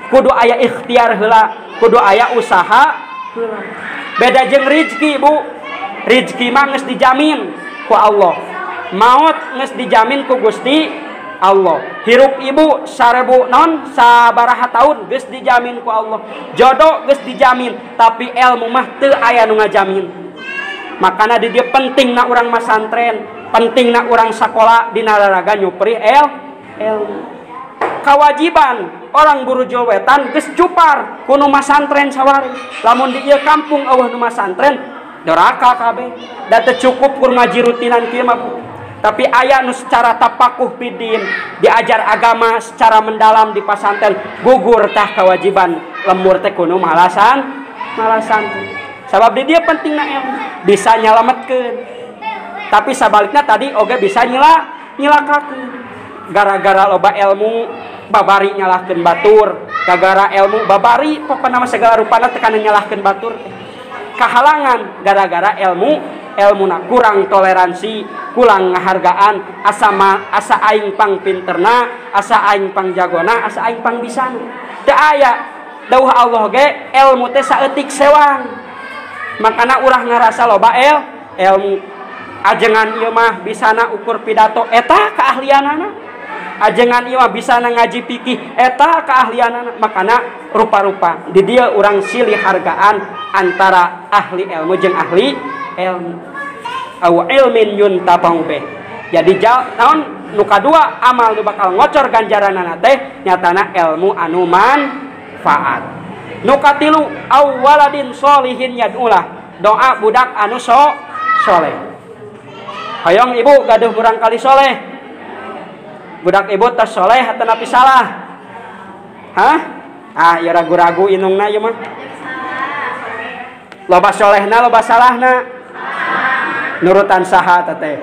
kudu aya ikhtiar heula, kudu aya usaha heula. Beda jeung rizki, Bu. Rizki mah geus dijamin ku Allah. Maut geus dijamin ku Gusti Allah. Hirup ibu 1000 non sabaraha tahun geus dijamin ku Allah. Jodoh geus dijamin, tapi ilmu mah teu aya nu ngajamin. Makana di dieu pentingna urang masantren, pentingna urang sakola dina raraga nyuprih ilmu. Kewajiban orang Burujul Wetan geus cupar ku nu masantren sawari. Lamun di ieu kampung eueuh nu masantren doraka kabeh. Da teu cukup kur ngaji rutinan kieu mah. Tapi aya nu secara tapakuh pidin diajar agama secara mendalam di pasantren, gugur tah kewajiban lemur teh kudu malasan malasan. Sabab di dia pentingna ilmu, bisa nyalametkeun. Tapi sabalikna tadi oge bisa nyilakakeun. Gara-gara loba ilmu babari nyalahkeun batur, gara-gara ilmu babari pokona mah segala rupana teh kana nyalahkeun batur. Kahalangan gara-gara ilmuna kurang toleransi, kurang ngahargaan, asa aing pang pinterna, asa aing pang jagona, asa aing pang bisana. Teu aya dawuh Allah ge ilmu teh saeutik sewang. Makana urang ngarasa loba ilmu. Ajengan ieu mah bisana ukur pidato eta keahlianana. Ajengan ieu mah bisana ngaji fikih eta keahlianana. Makana rupa-rupa di dieu urang silih hargaan antara ahli ilmu jeung ahli ilmu. Au ilmin yuntafa'u bih. Jadi naon nu kadua amal nu bakal ngocor ganjaranana teh nyatana ilmu anu manfaat. Nu katilu au waladin solihin yad'ulah, doa budak anu soleh. Hoyong ibu gaduh murangkali soleh. Budak ibu tos soleh atanapi salah? Hah? Ah, ya ragu-ragu inungna ieu mah. Loba solehna loba salahna. Nurutan saha teteh?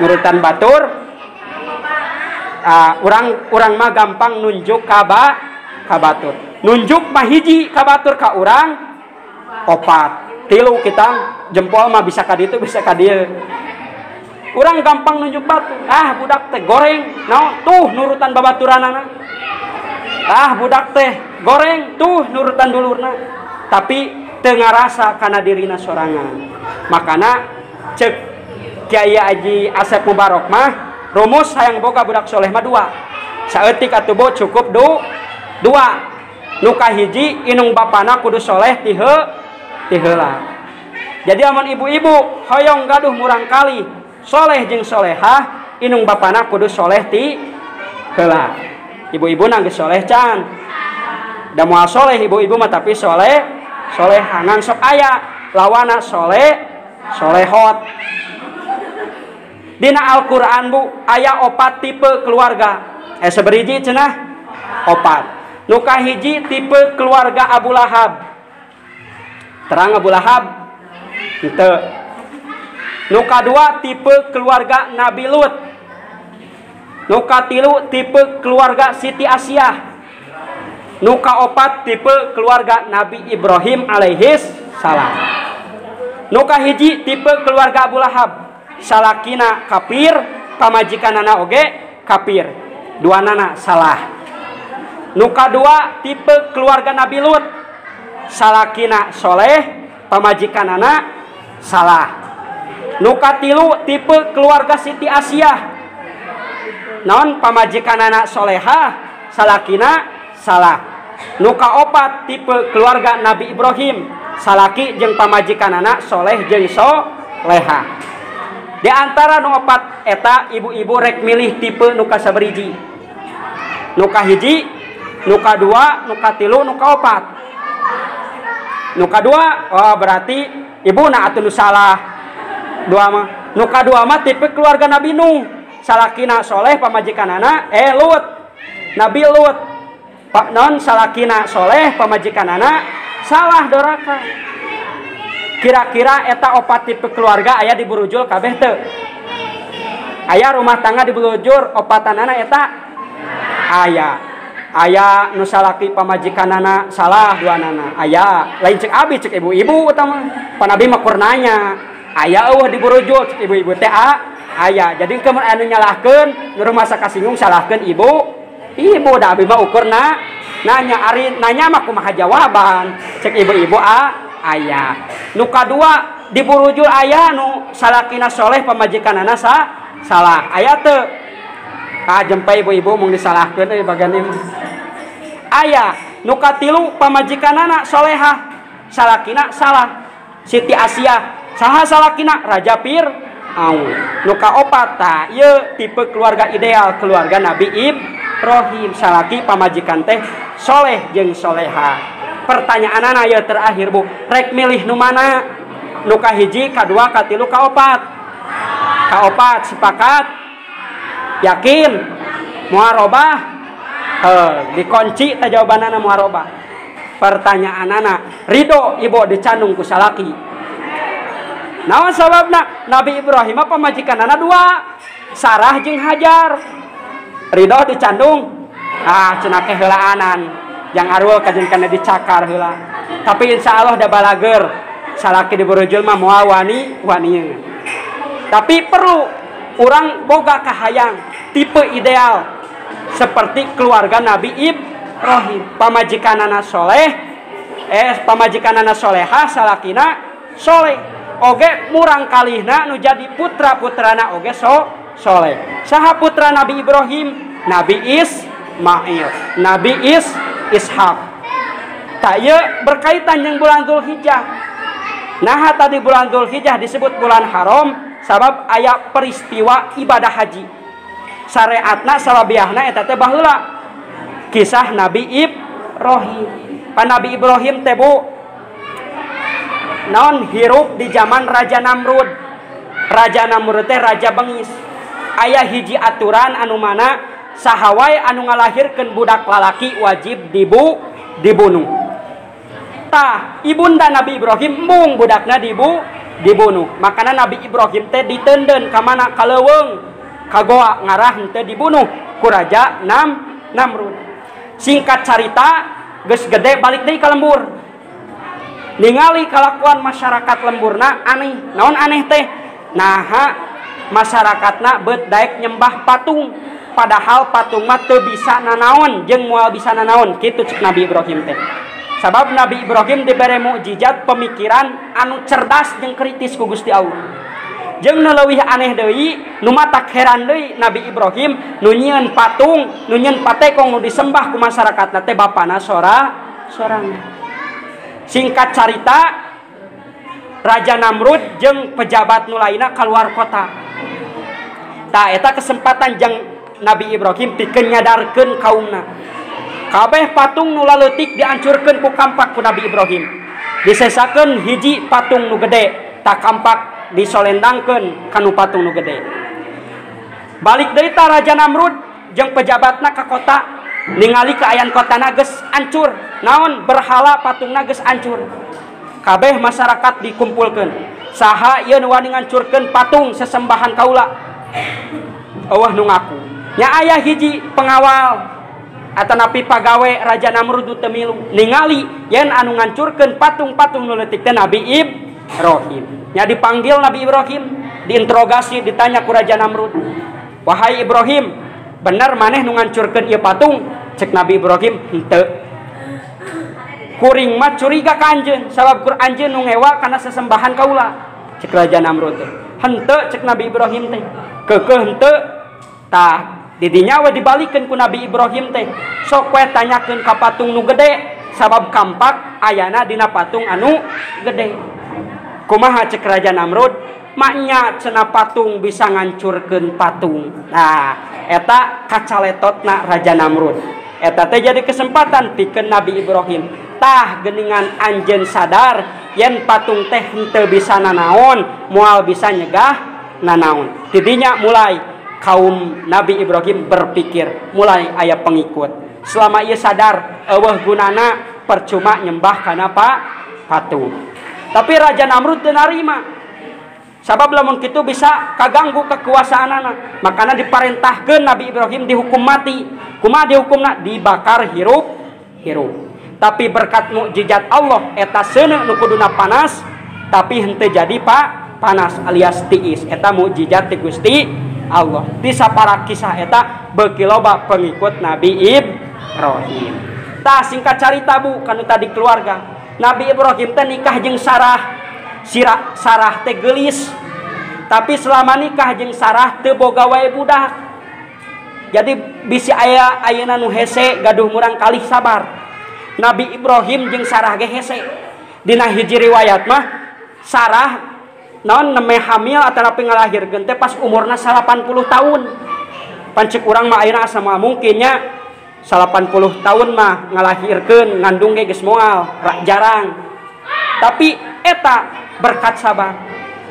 Nurutan batur. Ah, urang mah gampang nunjuk ka batur. Nunjuk mah hiji ka batur ka urang opat. Tilu kita jempol mah bisa ka ditu bisa ka dieu. Urang gampang nunjuk batur. Ah, budak teh goreng. Naon? Tuh nurutan babaturanana. Ah, budak teh goreng, tuh nurutan dulurna. Tapi teu ngarasa kana dirina sorangan. Makana cek Kiai Haji Asep Mubarok mah rumus hayang boga budak soleh mah dua. Saeutik atuh bo cukup dua. Nu kahiji inung bapana kudu soleh ti heula. Jadi amun ibu-ibu hoyong gaduh murangkali soleh jeung solehah, inung bapana kudu soleh ti heula. Ibu-ibu geus soleh can. Da moal soleh ibu-ibu mah tapi soleh soleha ngan sok aya lawana soleh solehot. Dina Al-Qur'an Bu aya opat tipe keluarga. Seberiji cenah? Opat. Nu kahiji tipe keluarga Abu Lahab. Terang Abu Lahab? Henteu. Nu kadua tipe keluarga Nabi Lut. Nu katilu tipe keluarga Siti Asiah. Nu kaopat tipe keluarga Nabi Ibrahim alaihis salam. Nu kahiji tipe keluarga Abu Lahab. Salakina kafir, pamajikanana oge kafir. Duanana salah. Nu kadua tipe keluarga Nabi Lut. Salakina soleh, pamajikanana salah. Nu katilu tipe keluarga Siti Asiah. Naon pamajikanana solehah, salakina salah. Nu kaopat tipe keluarga Nabi Ibrahim, salaki jeung pamajikanana soleh jeung soleha. Di antara nu opat eta ibu-ibu rek milih tipe nu kasabariji. Nu kahiji, nu kadua, nu katilu, nu kaopat. Nu kadua, oh berarti ibuna atuh nu salah. Dua mah. Nu kadua mah tipe keluarga Nabi Nuh. Salakina soleh pamajikanana Lut. Nabi Lut. Pak non salakina soleh pamajikanana salah doraka. Kira-kira eta opat tipe keluarga aya di Burujul kabeh teu? Aya rumah tangga di Burujul opatanana eta aya. Aya nu salaki pamajikanana salah duanana. Aya lain cek abi cek ibu-ibu eta mah. Pan abi mah kur nanya. Aya eueuh di Burujul cek ibu-ibu teh aya. Jadi kemun anu nyalahkeun nu rumasa kasinggung salahkeun ibu. Ibu da abi mah ukurna nanya ari nanya mah kumaha jawaban cek ibu-ibu aya. Nu kadua di Burujul aya nu salakina soleh pamajikanana salah. Aya teu? Ah jempe ibu-ibu mung disalahkeun euy bagian ieu. Aya nu katilu pamajikanana solehah salakina salah. Siti Asia saha salakina Raja Fir'aun. Nu kaopat tah ieu tipe keluarga ideal keluarga Nabi Ibrahim salaki pamajikan teh soleh jeung soleha. Pertanyaanana ieu terakhir Bu, rek milih nu mana? Nu kahiji, kadua, katilu, kaopat. Kaopat sepakat? Yakin? Moal robah? Dikunci teh jawabanana moal robah. Pertanyaanana, ridho ibu dicandung ku salaki? Naon sababna? Nabi Ibrahim pamajikanana dua, Sarah jeung Hajar. Ridho dicandung? Ah cenah ke heulaanan. Yang arul kajen kana dicakar heula. Tapi insya Allah da balager. Salaki di Burujul mah moal wani wani. Tapi perlu urang boga kahayang tipe ideal seperti keluarga Nabi Ibrahim. Pamajikanana soleh, pamajikanana solehah, salakina soleh. Oge murang kalihna nu jadi putra-putrana oge soleh. Saha putra Nabi Ibrahim? Nabi Ismail, Nabi Ishak. Tak ieu berkaitan jeung bulan Dzulhijjah. Nah tadi bulan Dzulhijjah disebut bulan haram sabab aya peristiwa ibadah haji. Syariatna salabiahna eta teh baheula. Kisah Nabi Ibrahim. Pan Nabi Ibrahim teh Bu naon hirup di zaman Raja Namrud. Raja Namrud teh raja bengis. Aya hiji aturan anu mana saha wae anu ngalahirkeun budak lalaki wajib dibunuh. Tah, ibunda Nabi Ibrahim embung budakna dibunuh. Makana Nabi Ibrahim teh ditenden ka mana? Ka leuweung, ka goa ngarah henteu dibunuh ku Raja Namrud. Singkat carita, geus gede balik deui ka lembur. Ningali kalakuan masyarakat lemburna aneh. Naon aneh teh? Naha masyarakatna beut daek nyembah patung. Padahal patung mah teu bisa nanaon jeung moal bisa nanaon kitu cek Nabi Ibrahim teh. Sabab Nabi Ibrahim dibere mukjizat pemikiran anu cerdas jeung kritis ku Gusti Allah. Jeung nu leuwih aneh deui, nu matak heran deui Nabi Ibrahim nu nyieun patung, nu nyieun patekong nu disembah ku masyarakatna teh bapana sorangan. Singkat carita, Raja Namrud jeung pejabat nu lainna keluar kota. Tah eta kesempatan jeung Nabi Ibrahim pikeun nyadarkeun kaumna. Kabeh patung nu laleutik diancurkeun ku kampak ku Nabi Ibrahim. Disesakeun hiji patung nu gede, tak kampak disolendangkeun kanu patung nu gede. Balik deui ta Raja Namrud jeung pejabatna ka kota, ningali kaayaan kotana geus ancur. Naon berhala patungna geus ancur. Kabeh masyarakat dikumpulkeun. Saha ieu nu wani ngancurkeun patung sesembahan kaula? Eueuh nu ngaku. Nya aya hiji pengawal atanapi pagawe Raja Namrud nu teu milu ningali yen anu ngancurkeun patung-patung nu leutik teh Nabi Ibrahim. Nya dipanggil Nabi Ibrahim, diinterogasi, ditanya ku Raja Namrud. Wahai Ibrahim, bener maneh nu ngancurkeun ieu patung? Cek Nabi Ibrahim, henteu. Kuring mah curiga ka anjeun, sabab kur anjeun nu ngewa kana sesembahan kaula. Cek Raja Namrud teh. Henteu cek Nabi Ibrahim teh. Keukeuh henteu. Tah didinya we dibalikeun ku Nabi Ibrahim teh. Sok we tanyakeun ka patung nu gede, sabab kampak ayana dina patung anu gede. Kumaha cek Raja Namrud? Maknya cenah patung bisa ngancurkeun patung. Nah, eta kacaletotna Raja Namrud. Eta teh jadi kesempatan pikeun Nabi Ibrahim. Tah geningan anjeun sadar yen patung teh henteu bisa nanaon, moal bisa nyegah nanaon. Tidinya mulai kaum Nabi Ibrahim berpikir, mulai aya pengikut. Selama ieu sadar eueuh gunana percuma nyembah kana patung. Tapi Raja Namrud teu narima. Sabab lamun kitu bisa kaganggu kekuasaanana. Makana diparentahkeun Nabi Ibrahim dihukum mati. Kumaha dihukumna? Dibakar hirup-hirup. Tapi berkat mukjizat Allah eta seuneu nu kuduna panas tapi henteu jadi panas alias tiis. Eta mukjizat ti Gusti Allah. Di sapara kisah eta beuki loba pengikut Nabi Ibrahim. Tah singkat carita bu kanu tadi keluarga. Nabi Ibrahim teh nikah jeung Sarah. Sarah teh geulis. Tapi selama nikah jeung Sarah teu boga wae budak. Jadi bisi aya ayeuna nu hese gaduh murang kalih sabar. Nabi Ibrahim jeung Sarah ge hese. Dina hiji riwayat mah Sarah naon neme hamil atanapi ngalahirkeun teh pas umurna 80 tahun. Pancek urang mah ayeuna asa moal mungkin nya 80 tahun mah ngalahirkeun ngandung ge geus moal jarang. Tapi eta berkat sabar.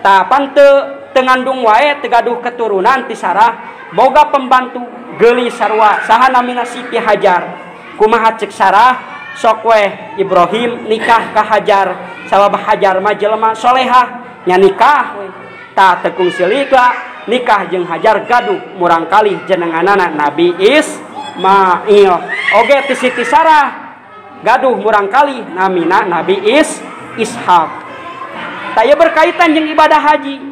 Tah pan teu ngandung wae teu gaduh keturunan ti Sarah, boga pembantu geulis sarua saha namina Siti Hajar. Kumaha ceuk Sarah? Sok weh Ibrahim nikah ka Hajar, sabab Hajar mah jelema solehah, nya nikah we. Tah teu kungsi lila nikah jeung Hajar gaduh murang kalih jenenganana Nabi Ismail. Oge ti Siti Sarah gaduh murang kalih namina Nabi Ishak. Tah ieu berkaitan jeung ibadah haji.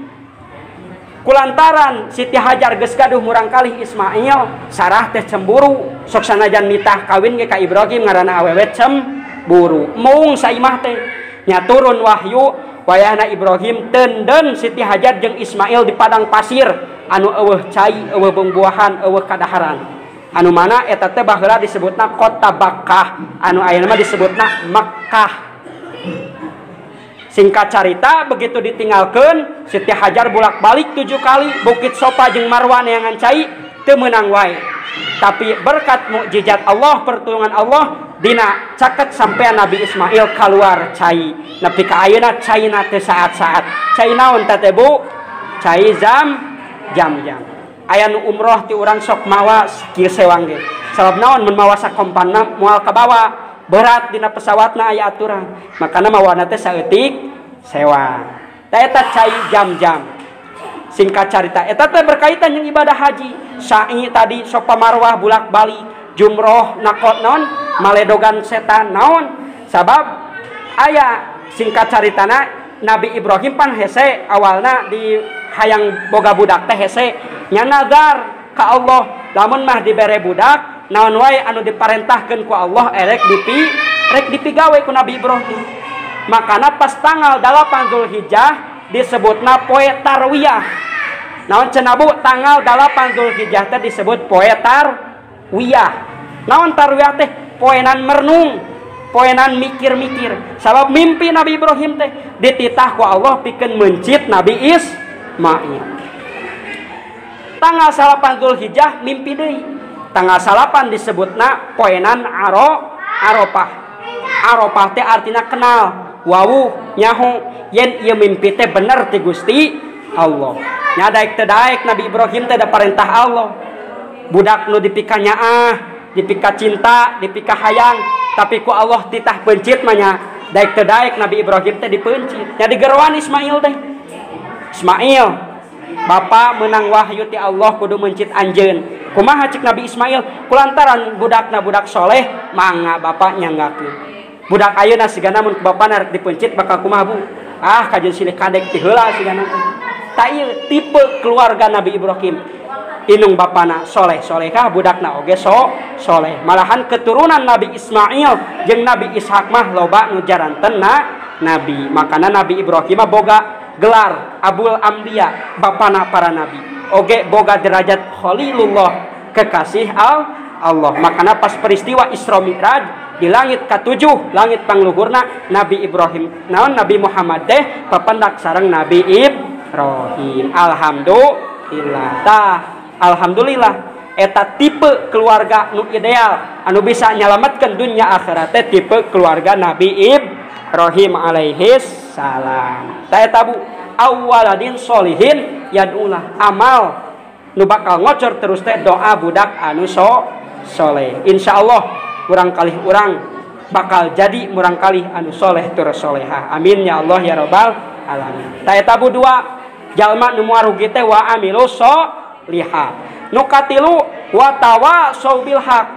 Kulantaran Siti Hajar geus gaduh murang kalih Ismail, Sarah teh cemburu, sok sanajan nitah kawin ge ka Ibrahim ngaranna awewe cemburu. Moung saimah teh nya turun wahyu wayahna Ibrahim tenden Siti Hajar jeung Ismail di padang pasir anu eueuh cai, eueuh buah-buahan, eueuh kadaharan. Anu mana eta teh baheula disebutna kota Bakkah, anu ayeuna mah disebutna Makkah. Singkat carita begitu ditinggalkan Siti Hajar bolak-balik 7 kali Bukit Sofa jeung Marwa neangan cai teu meunang wae. Tapi berkat mukjizat Allah, pertolongan Allah dina caket sampai Nabi Ismail keluar cai. Nepi ka ayeuna caina teh saat-saat. Cai naon teh Bu? Cai jam-jam. Aya nu umroh ti urang sok mawa kieu sewang ge. Sabab naon mun mawa sakompanna moal kabawa. Berat dina pesawatna aya aturan. Makana mawana teh saeutik sewang. Tah eta cai jam-jam. Singkat carita eta teh berkaitan jeung ibadah haji. Sa'i tadi Sofa Marwah bulak-balik, jumroh nakot naon, maledogan setan naon. Sabab aya singkat caritana Nabi Ibrahim pan hese awalna di hayang boga budak teh hese nya nazar ka Allah lamun mah dibere budak naon wae anu diparentahkeun ku Allah erek dipigawe ku Nabi Ibrahim. Makana pas tanggal 8 Zulhijjah disebutna poe Tarwiyah. Naon cenah Bu tanggal 8 Zulhijjah teh disebut poe Tarwiyah. Naon Tarwiyah teh? Poenan merenung, poenan mikir-mikir. Sabab mimpi Nabi Ibrahim teh dititah ku Allah pikeun meuncit Nabi Ismail. Tanggal 8 Zulhijjah mimpi deui. Tanggal 8 disebutna poenan Arafah. Arafah teh artina kenal, wawuh, nyaho yen ieu mimpi teh bener ti Gusti Allah. Nya daek teu daek Nabi Ibrahim teh da parentah Allah. Budak nu dipika nyaah, dipika cinta, dipika hayang, tapi ku Allah titah pencit mah nya. Daek teu daek Nabi Ibrahim teh dipeuncit. Nya digeroan Ismail teh. Ismail, Bapak menang wahyu ti Allah kudu mencit anjeun. Kumaha cek Nabi Ismail? Kulantaran budakna budak soleh, mangga bapak nyanggakeun. Budak ayeuna sigana mun ku bapana rek dipencit bakal kumaha Bu? Ah kajeun silih kadek ti heula sigana teh. Tah ieu tipe keluarga Nabi Ibrahim. Inung bapana soleh solehkah budakna oge soleh. Malahan keturunan Nabi Ismail jeung Nabi Ishak mah loba nu jaranten nabi. Makana Nabi Ibrahim mah boga gelar Abul Ambiya, bapana para nabi. Oge boga derajat Khalilullah, kekasih Allah. Makana pas peristiwa Isra Mi'raj di langit ke-7, langit pangluhurna Nabi Ibrahim, naon Nabi Muhammad teh papendak sareng Nabi Ibrahim. Alhamdulillah. Tah, alhamdulillah. Eta tipe keluarga nu ideal anu bisa nyalametkeun dunya akhirat teh tipe keluarga Nabi Ibrahim alaihi salam. Tah eta bu, awwaladin solihin yad'ulah, amal nu bakal ngocor terus teh doa budak anu soleh. Insyaallah urang kalih urang bakal jadi murang kalih anu soleh tur solehah. Amin ya Allah ya rabbal alamin. Tah eta bu dua jalma nu moal rugi teh wa amilu solihat. Nu katilu wa tawasau bil haq.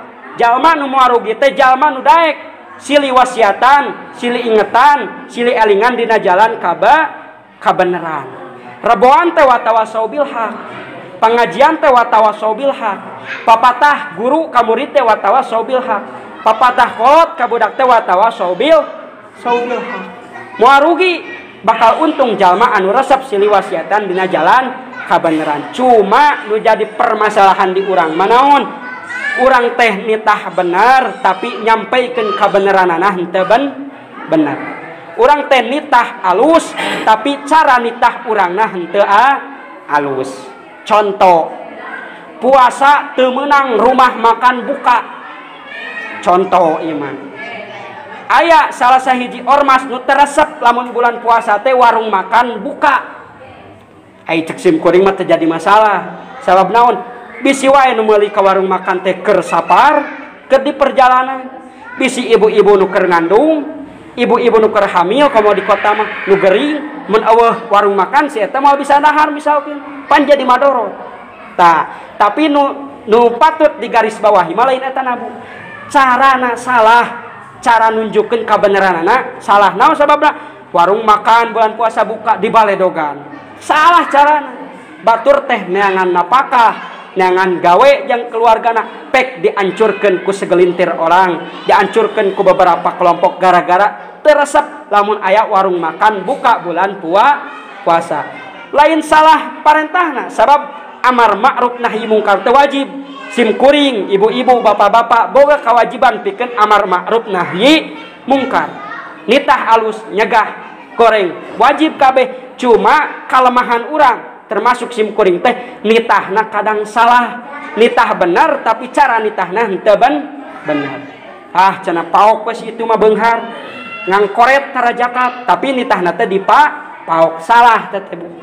Jalma nu moal rugi teh jalma nu daek silih wasiatan, silih ingetan, silih elingan dina jalan kabeneran. Reboan teh wa tawasau bil haq. Pengajian teh wa tawasau bil haq. Papatah guru ka murid teh wa tawasau bil haq. Papatah kolot ka budak teh wa tawasau bil haq. Moal rugi bakal untung jalma anu resep silih wasiatan dina jalan kabeneran. Cuma nu jadi permasalahan di urang manaon? Urang teh nitah bener tapi nyampaikan kabeneranana henteu bener. Urang teh nitah alus tapi cara nitah urangna henteu alus. Contoh, puasa teu meunang rumah makan buka. Contoh ieu mah. Aya salah sahiji ormas nu teresep lamun bulan puasa teh warung makan buka. Ai cek sim kuring mah teu jadi masalah. Sabab naon? Bisi wae nu meuli ka warung makan teh keur sapar, keur di perjalanan. Bisi ibu-ibu nu keur ngandung, ibu-ibu nu keur hamil komo di kota mah nu gering, mun eueuh warung makan si eta moal bisa dahar misalkeun, pan jadi madorot. Tah, tapi nu patut digaris bawahi mah lain eta nabu. Carana salah, cara nunjukkeun kabeneranana salah. Naon sababna? Warung makan bulan puasa buka di baledogan. Salah carana. Batur teh neangan napakah, neangan gawe yang keluargana pek diancurkeun ku segelintir orang, diancurkeun ku beberapa kelompok gara-gara teresep lamun aya warung makan buka bulan puasa. Lain salah parentahna, sabab amar ma'ruf nahi mungkar teh wajib. Sim kuring, ibu-ibu, bapak-bapak boga kewajiban pikeun amar ma'ruf nahi mungkar. Nitah alus nyegah goreng wajib kabeh. Cuma kalemahan urang termasuk sim kuring teh nitahna kadang salah, nitah benar tapi cara nitahna henteu benar. Ah cenah paok we itu mah beunghar ngangkoret tara zakat tapi nitahna teh dipaok salah teh Bu.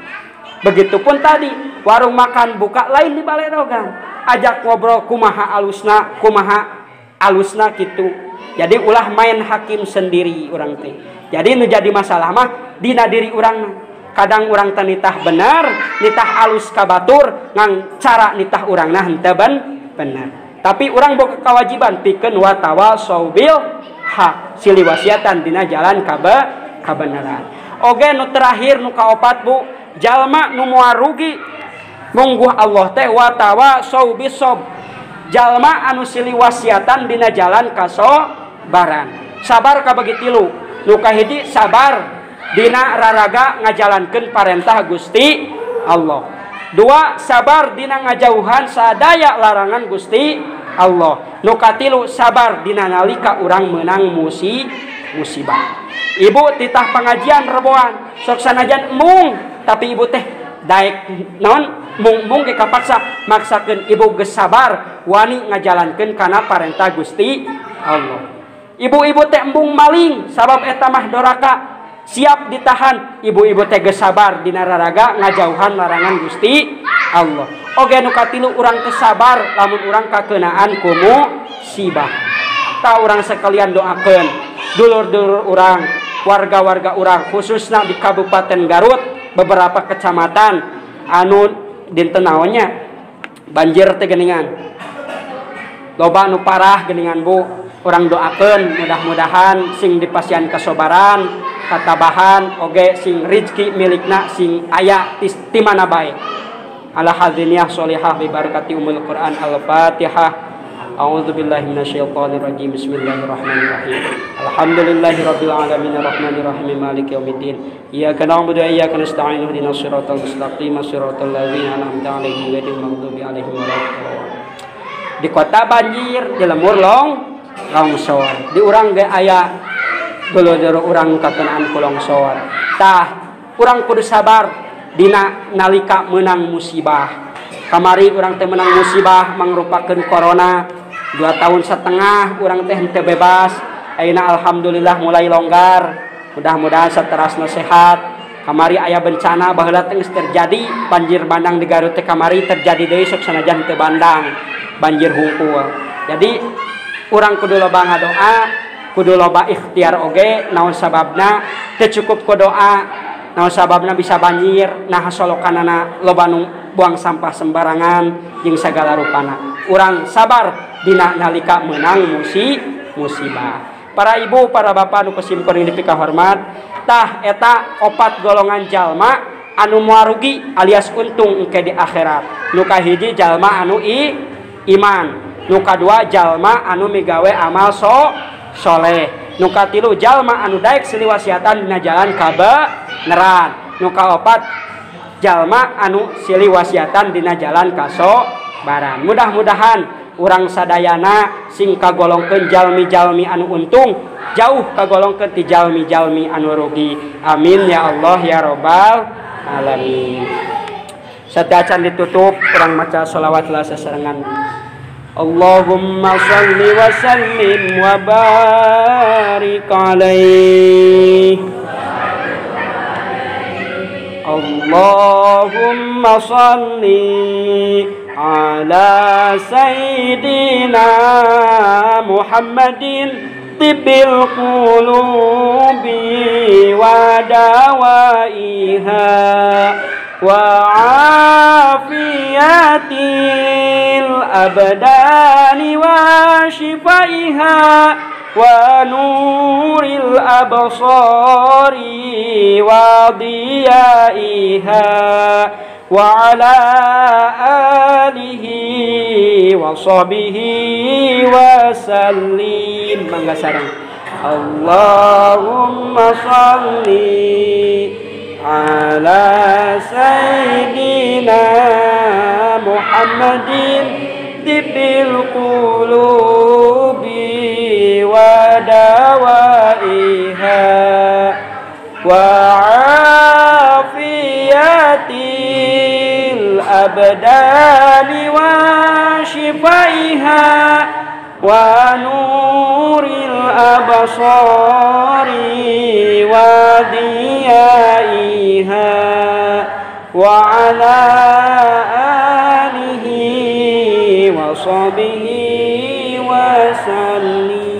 Begitupun tadi warung makan buka lain di baledogan, ajak ngobrol kumaha alusna kitu. Jadi ulah main hakim sendiri urang teh. Jadi nu jadi masalah mah dina diri urang. Kadang urang teh nitah bener, nitah alus ka batur, ngan cara nitah urangna henteu bener. Tapi urang boga kewajiban pikeun wa tawasau bil haq, silih wasiatan dina jalan kabeneran. Oge nu terakhir nu kaopat Bu, jalma nu moal rugi mungguh Allah teh wa tawasau bisob. Jalma anu silih wasiatan dina jalan kasobaran. Sabar kabagi tilu. Nu kahiji sabar dina raraga ngajalankeun parentah Gusti Allah. Dua, sabar dina ngajauhan sadaya larangan Gusti Allah. Nu katilu sabar dina nalika urang meunang musibah. Ibu titah pengajian reboan, sok sanajan mung tapi ibu teh daek naon mung-mung ge kapaksa maksakeun ibu geus sabar wani ngajalankeun kana parentah Gusti Allah. Ibu-ibu teh embung maling sabab eta mah doraka, siap ditahan. Ibu-ibu teh geus sabar dina raraga ngajauhan larangan Gusti Allah. Oge nu katilu urang teh sabar lamun urang kakeunaan ku musibah. Ta urang sekalian doakeun dulur-dulur urang, warga-warga urang khususna di Kabupaten Garut beberapa kecamatan anu dinten naonnya banjir teh geuningan. Loba nu parah geuningan Bu. Urang doakeun mudah-mudahan sing dipasihan kesobaran, katabahan, oge sing rizki milikna sing aya ti mana bae. Ala hadziniyah sholihah bi barakati umul Quran. Al-Fatihah. A'udzubillahi minasyaitonirrajim. Bismillahirrahmanirrahim. Alhamdulillahirabbil alamin arrahmanirrahim maliki yaumiddin. Iyyaka na'budu wa iyyaka nasta'in ihdinas siratal mustaqim siratal ladzina an'amta 'alaihim ghairil maghdubi 'alaihim waladdallin. Di kota banjir, di lemur longsor. Di urang ge aya dulur-dulur urang kakenaan ku longsor. Tah, urang kudu sabar dina nalika meunang musibah. Kamari urang teh menang musibah mangrupakeun corona 2,5 tahun urang teh henteu bebas. Ayeuna alhamdulillah mulai longgar, mudah-mudahan saterasna sehat. Kamari aya bencana baheula teh geus terjadi banjir bandang di Garut teh kamari terjadi deui sok sanajan teu bandang banjir hungkul. Jadi urang kudu loba ngadoa, kudu loba ikhtiar oge naon sababna teu cukup ku doa, naon sababna bisa banjir nah solokanana loba nu buang sampah sembarangan jeung sagala rupana. Urang sabar dina nalika meunang musibah. Para ibu, para bapak nu ku simkuring dipikahormat, tah eta 4 golongan jalma anu moal rugi alias untung engke di akhirat. Nu kahiji jalma anu iman, nu kadua jalma anu migawe amal soleh, nu katilu jalma anu daek silih wasiatan dina jalan kabeneran, nu kaopat jalma anu silih wasiatan dina jalan kasobaran. Mudah-mudahan urang sadayana sing kagolongkeun jalmi-jalmi anu untung, jauh kagolongkeun ti jalmi-jalmi anu rugi. Amin ya Allah ya robbal alamin. Sateuacan ditutup urang maca sholawat lah sasarengan. Allahumma shalli wa sallim wa barik alaihi. Allahumma shalli ala sayyidina Muhammadin tibbil qulubi wa dawaiha wa afiyatil abdani wa shifaiha wa nuril absari wa diyaiha wa ala alihi wa sahbihi wa sallim. Mangga sareng. Allahumma shalli ala sayyidina Muhammadin tibbil qulubi wa dawaiha wa afiyatil abdani wa shifaiha wa nuril absari wa diyaiha wa ala alihi wa sahbihi wa sallim.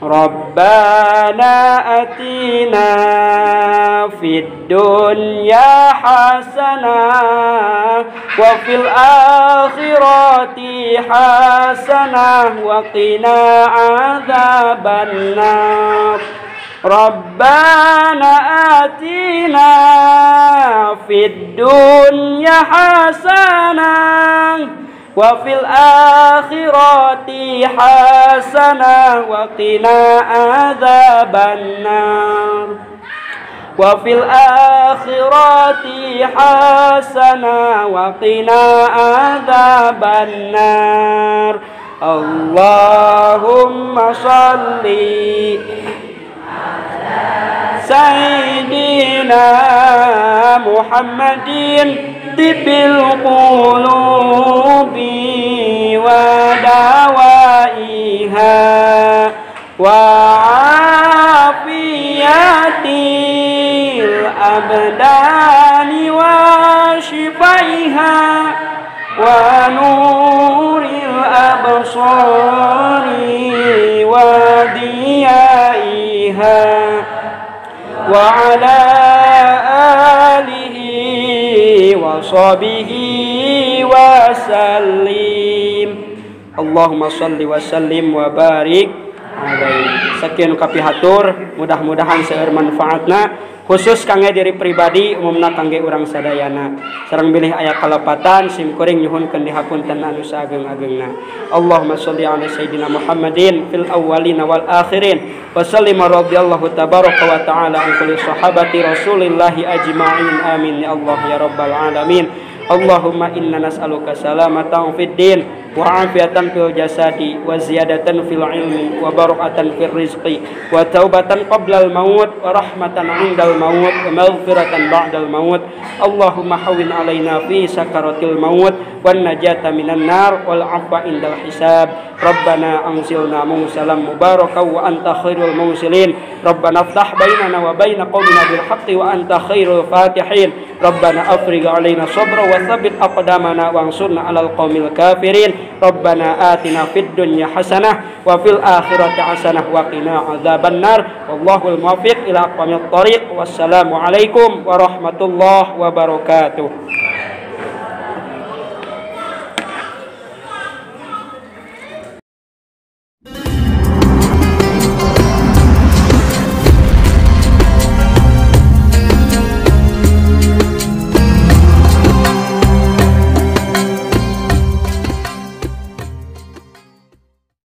Rabbana atina fid dunya hasanah wa fil akhirati hasanah wa qina adzabannar. Rabbana atina fid dunya hasanah wa fil akhirati hasanah wa qina adzabannar. Wa fil akhirati hasanah wa qina adzabannar. Allahumma shalli ala sayyidina Muhammadin tibbil qulubi wa dawaiha wa afiyatil abdani wa shifaiha wa nuril absari wa diyaiha wa ala alihi wa sahbihi wa sallim. Allahumma salli wa sallim wa barik alaihi. Sekian kapihatur, mudah-mudahan seueur manfaatna khusus kangge diri pribadi, umumna kangge urang sadayana. Sareng bilih aya kalepatan sim kuring nyuhunkeun dihapunten anu saageng-agengna. Allahumma sholli ala sayyidina Muhammadin fil awwalin wal akhirin wa sallim radhiyallahu tabaraka wa ta'ala an kulli sahabati rasulillahi ajma'in. Amin ya Allah ya rabbal alamin. Allahumma inna nas'aluka salamatan fid din wa afiatan fil jasadi wa ziyadatan fil ilmi wa barakatan fil rizqi wa taubatan qoblal maut wa rahmatan indal maut wa maghfiratan ba'dal maut. Allahumma hawwin alaina fi sakaratil maut wan najata minan nar wal afwa indal hisab. Rabbana anzilna munzalan mubarakan wa anta khairul munzilin. Rabbana aftah bainana wa baina qaumina bil haqqi wa anta khairul fatihin. Rabbana afrigh alaina sabra wa tsabbit aqdamana wansurna alal qaumil kafirin. Rabbana atina fid dunya hasanah wa fil akhirati hasanah wa qina adzabannar. Wallahul muwaffiq ila aqwamit thariq. Wassalamu alaikum warahmatullahi wabarakatuh.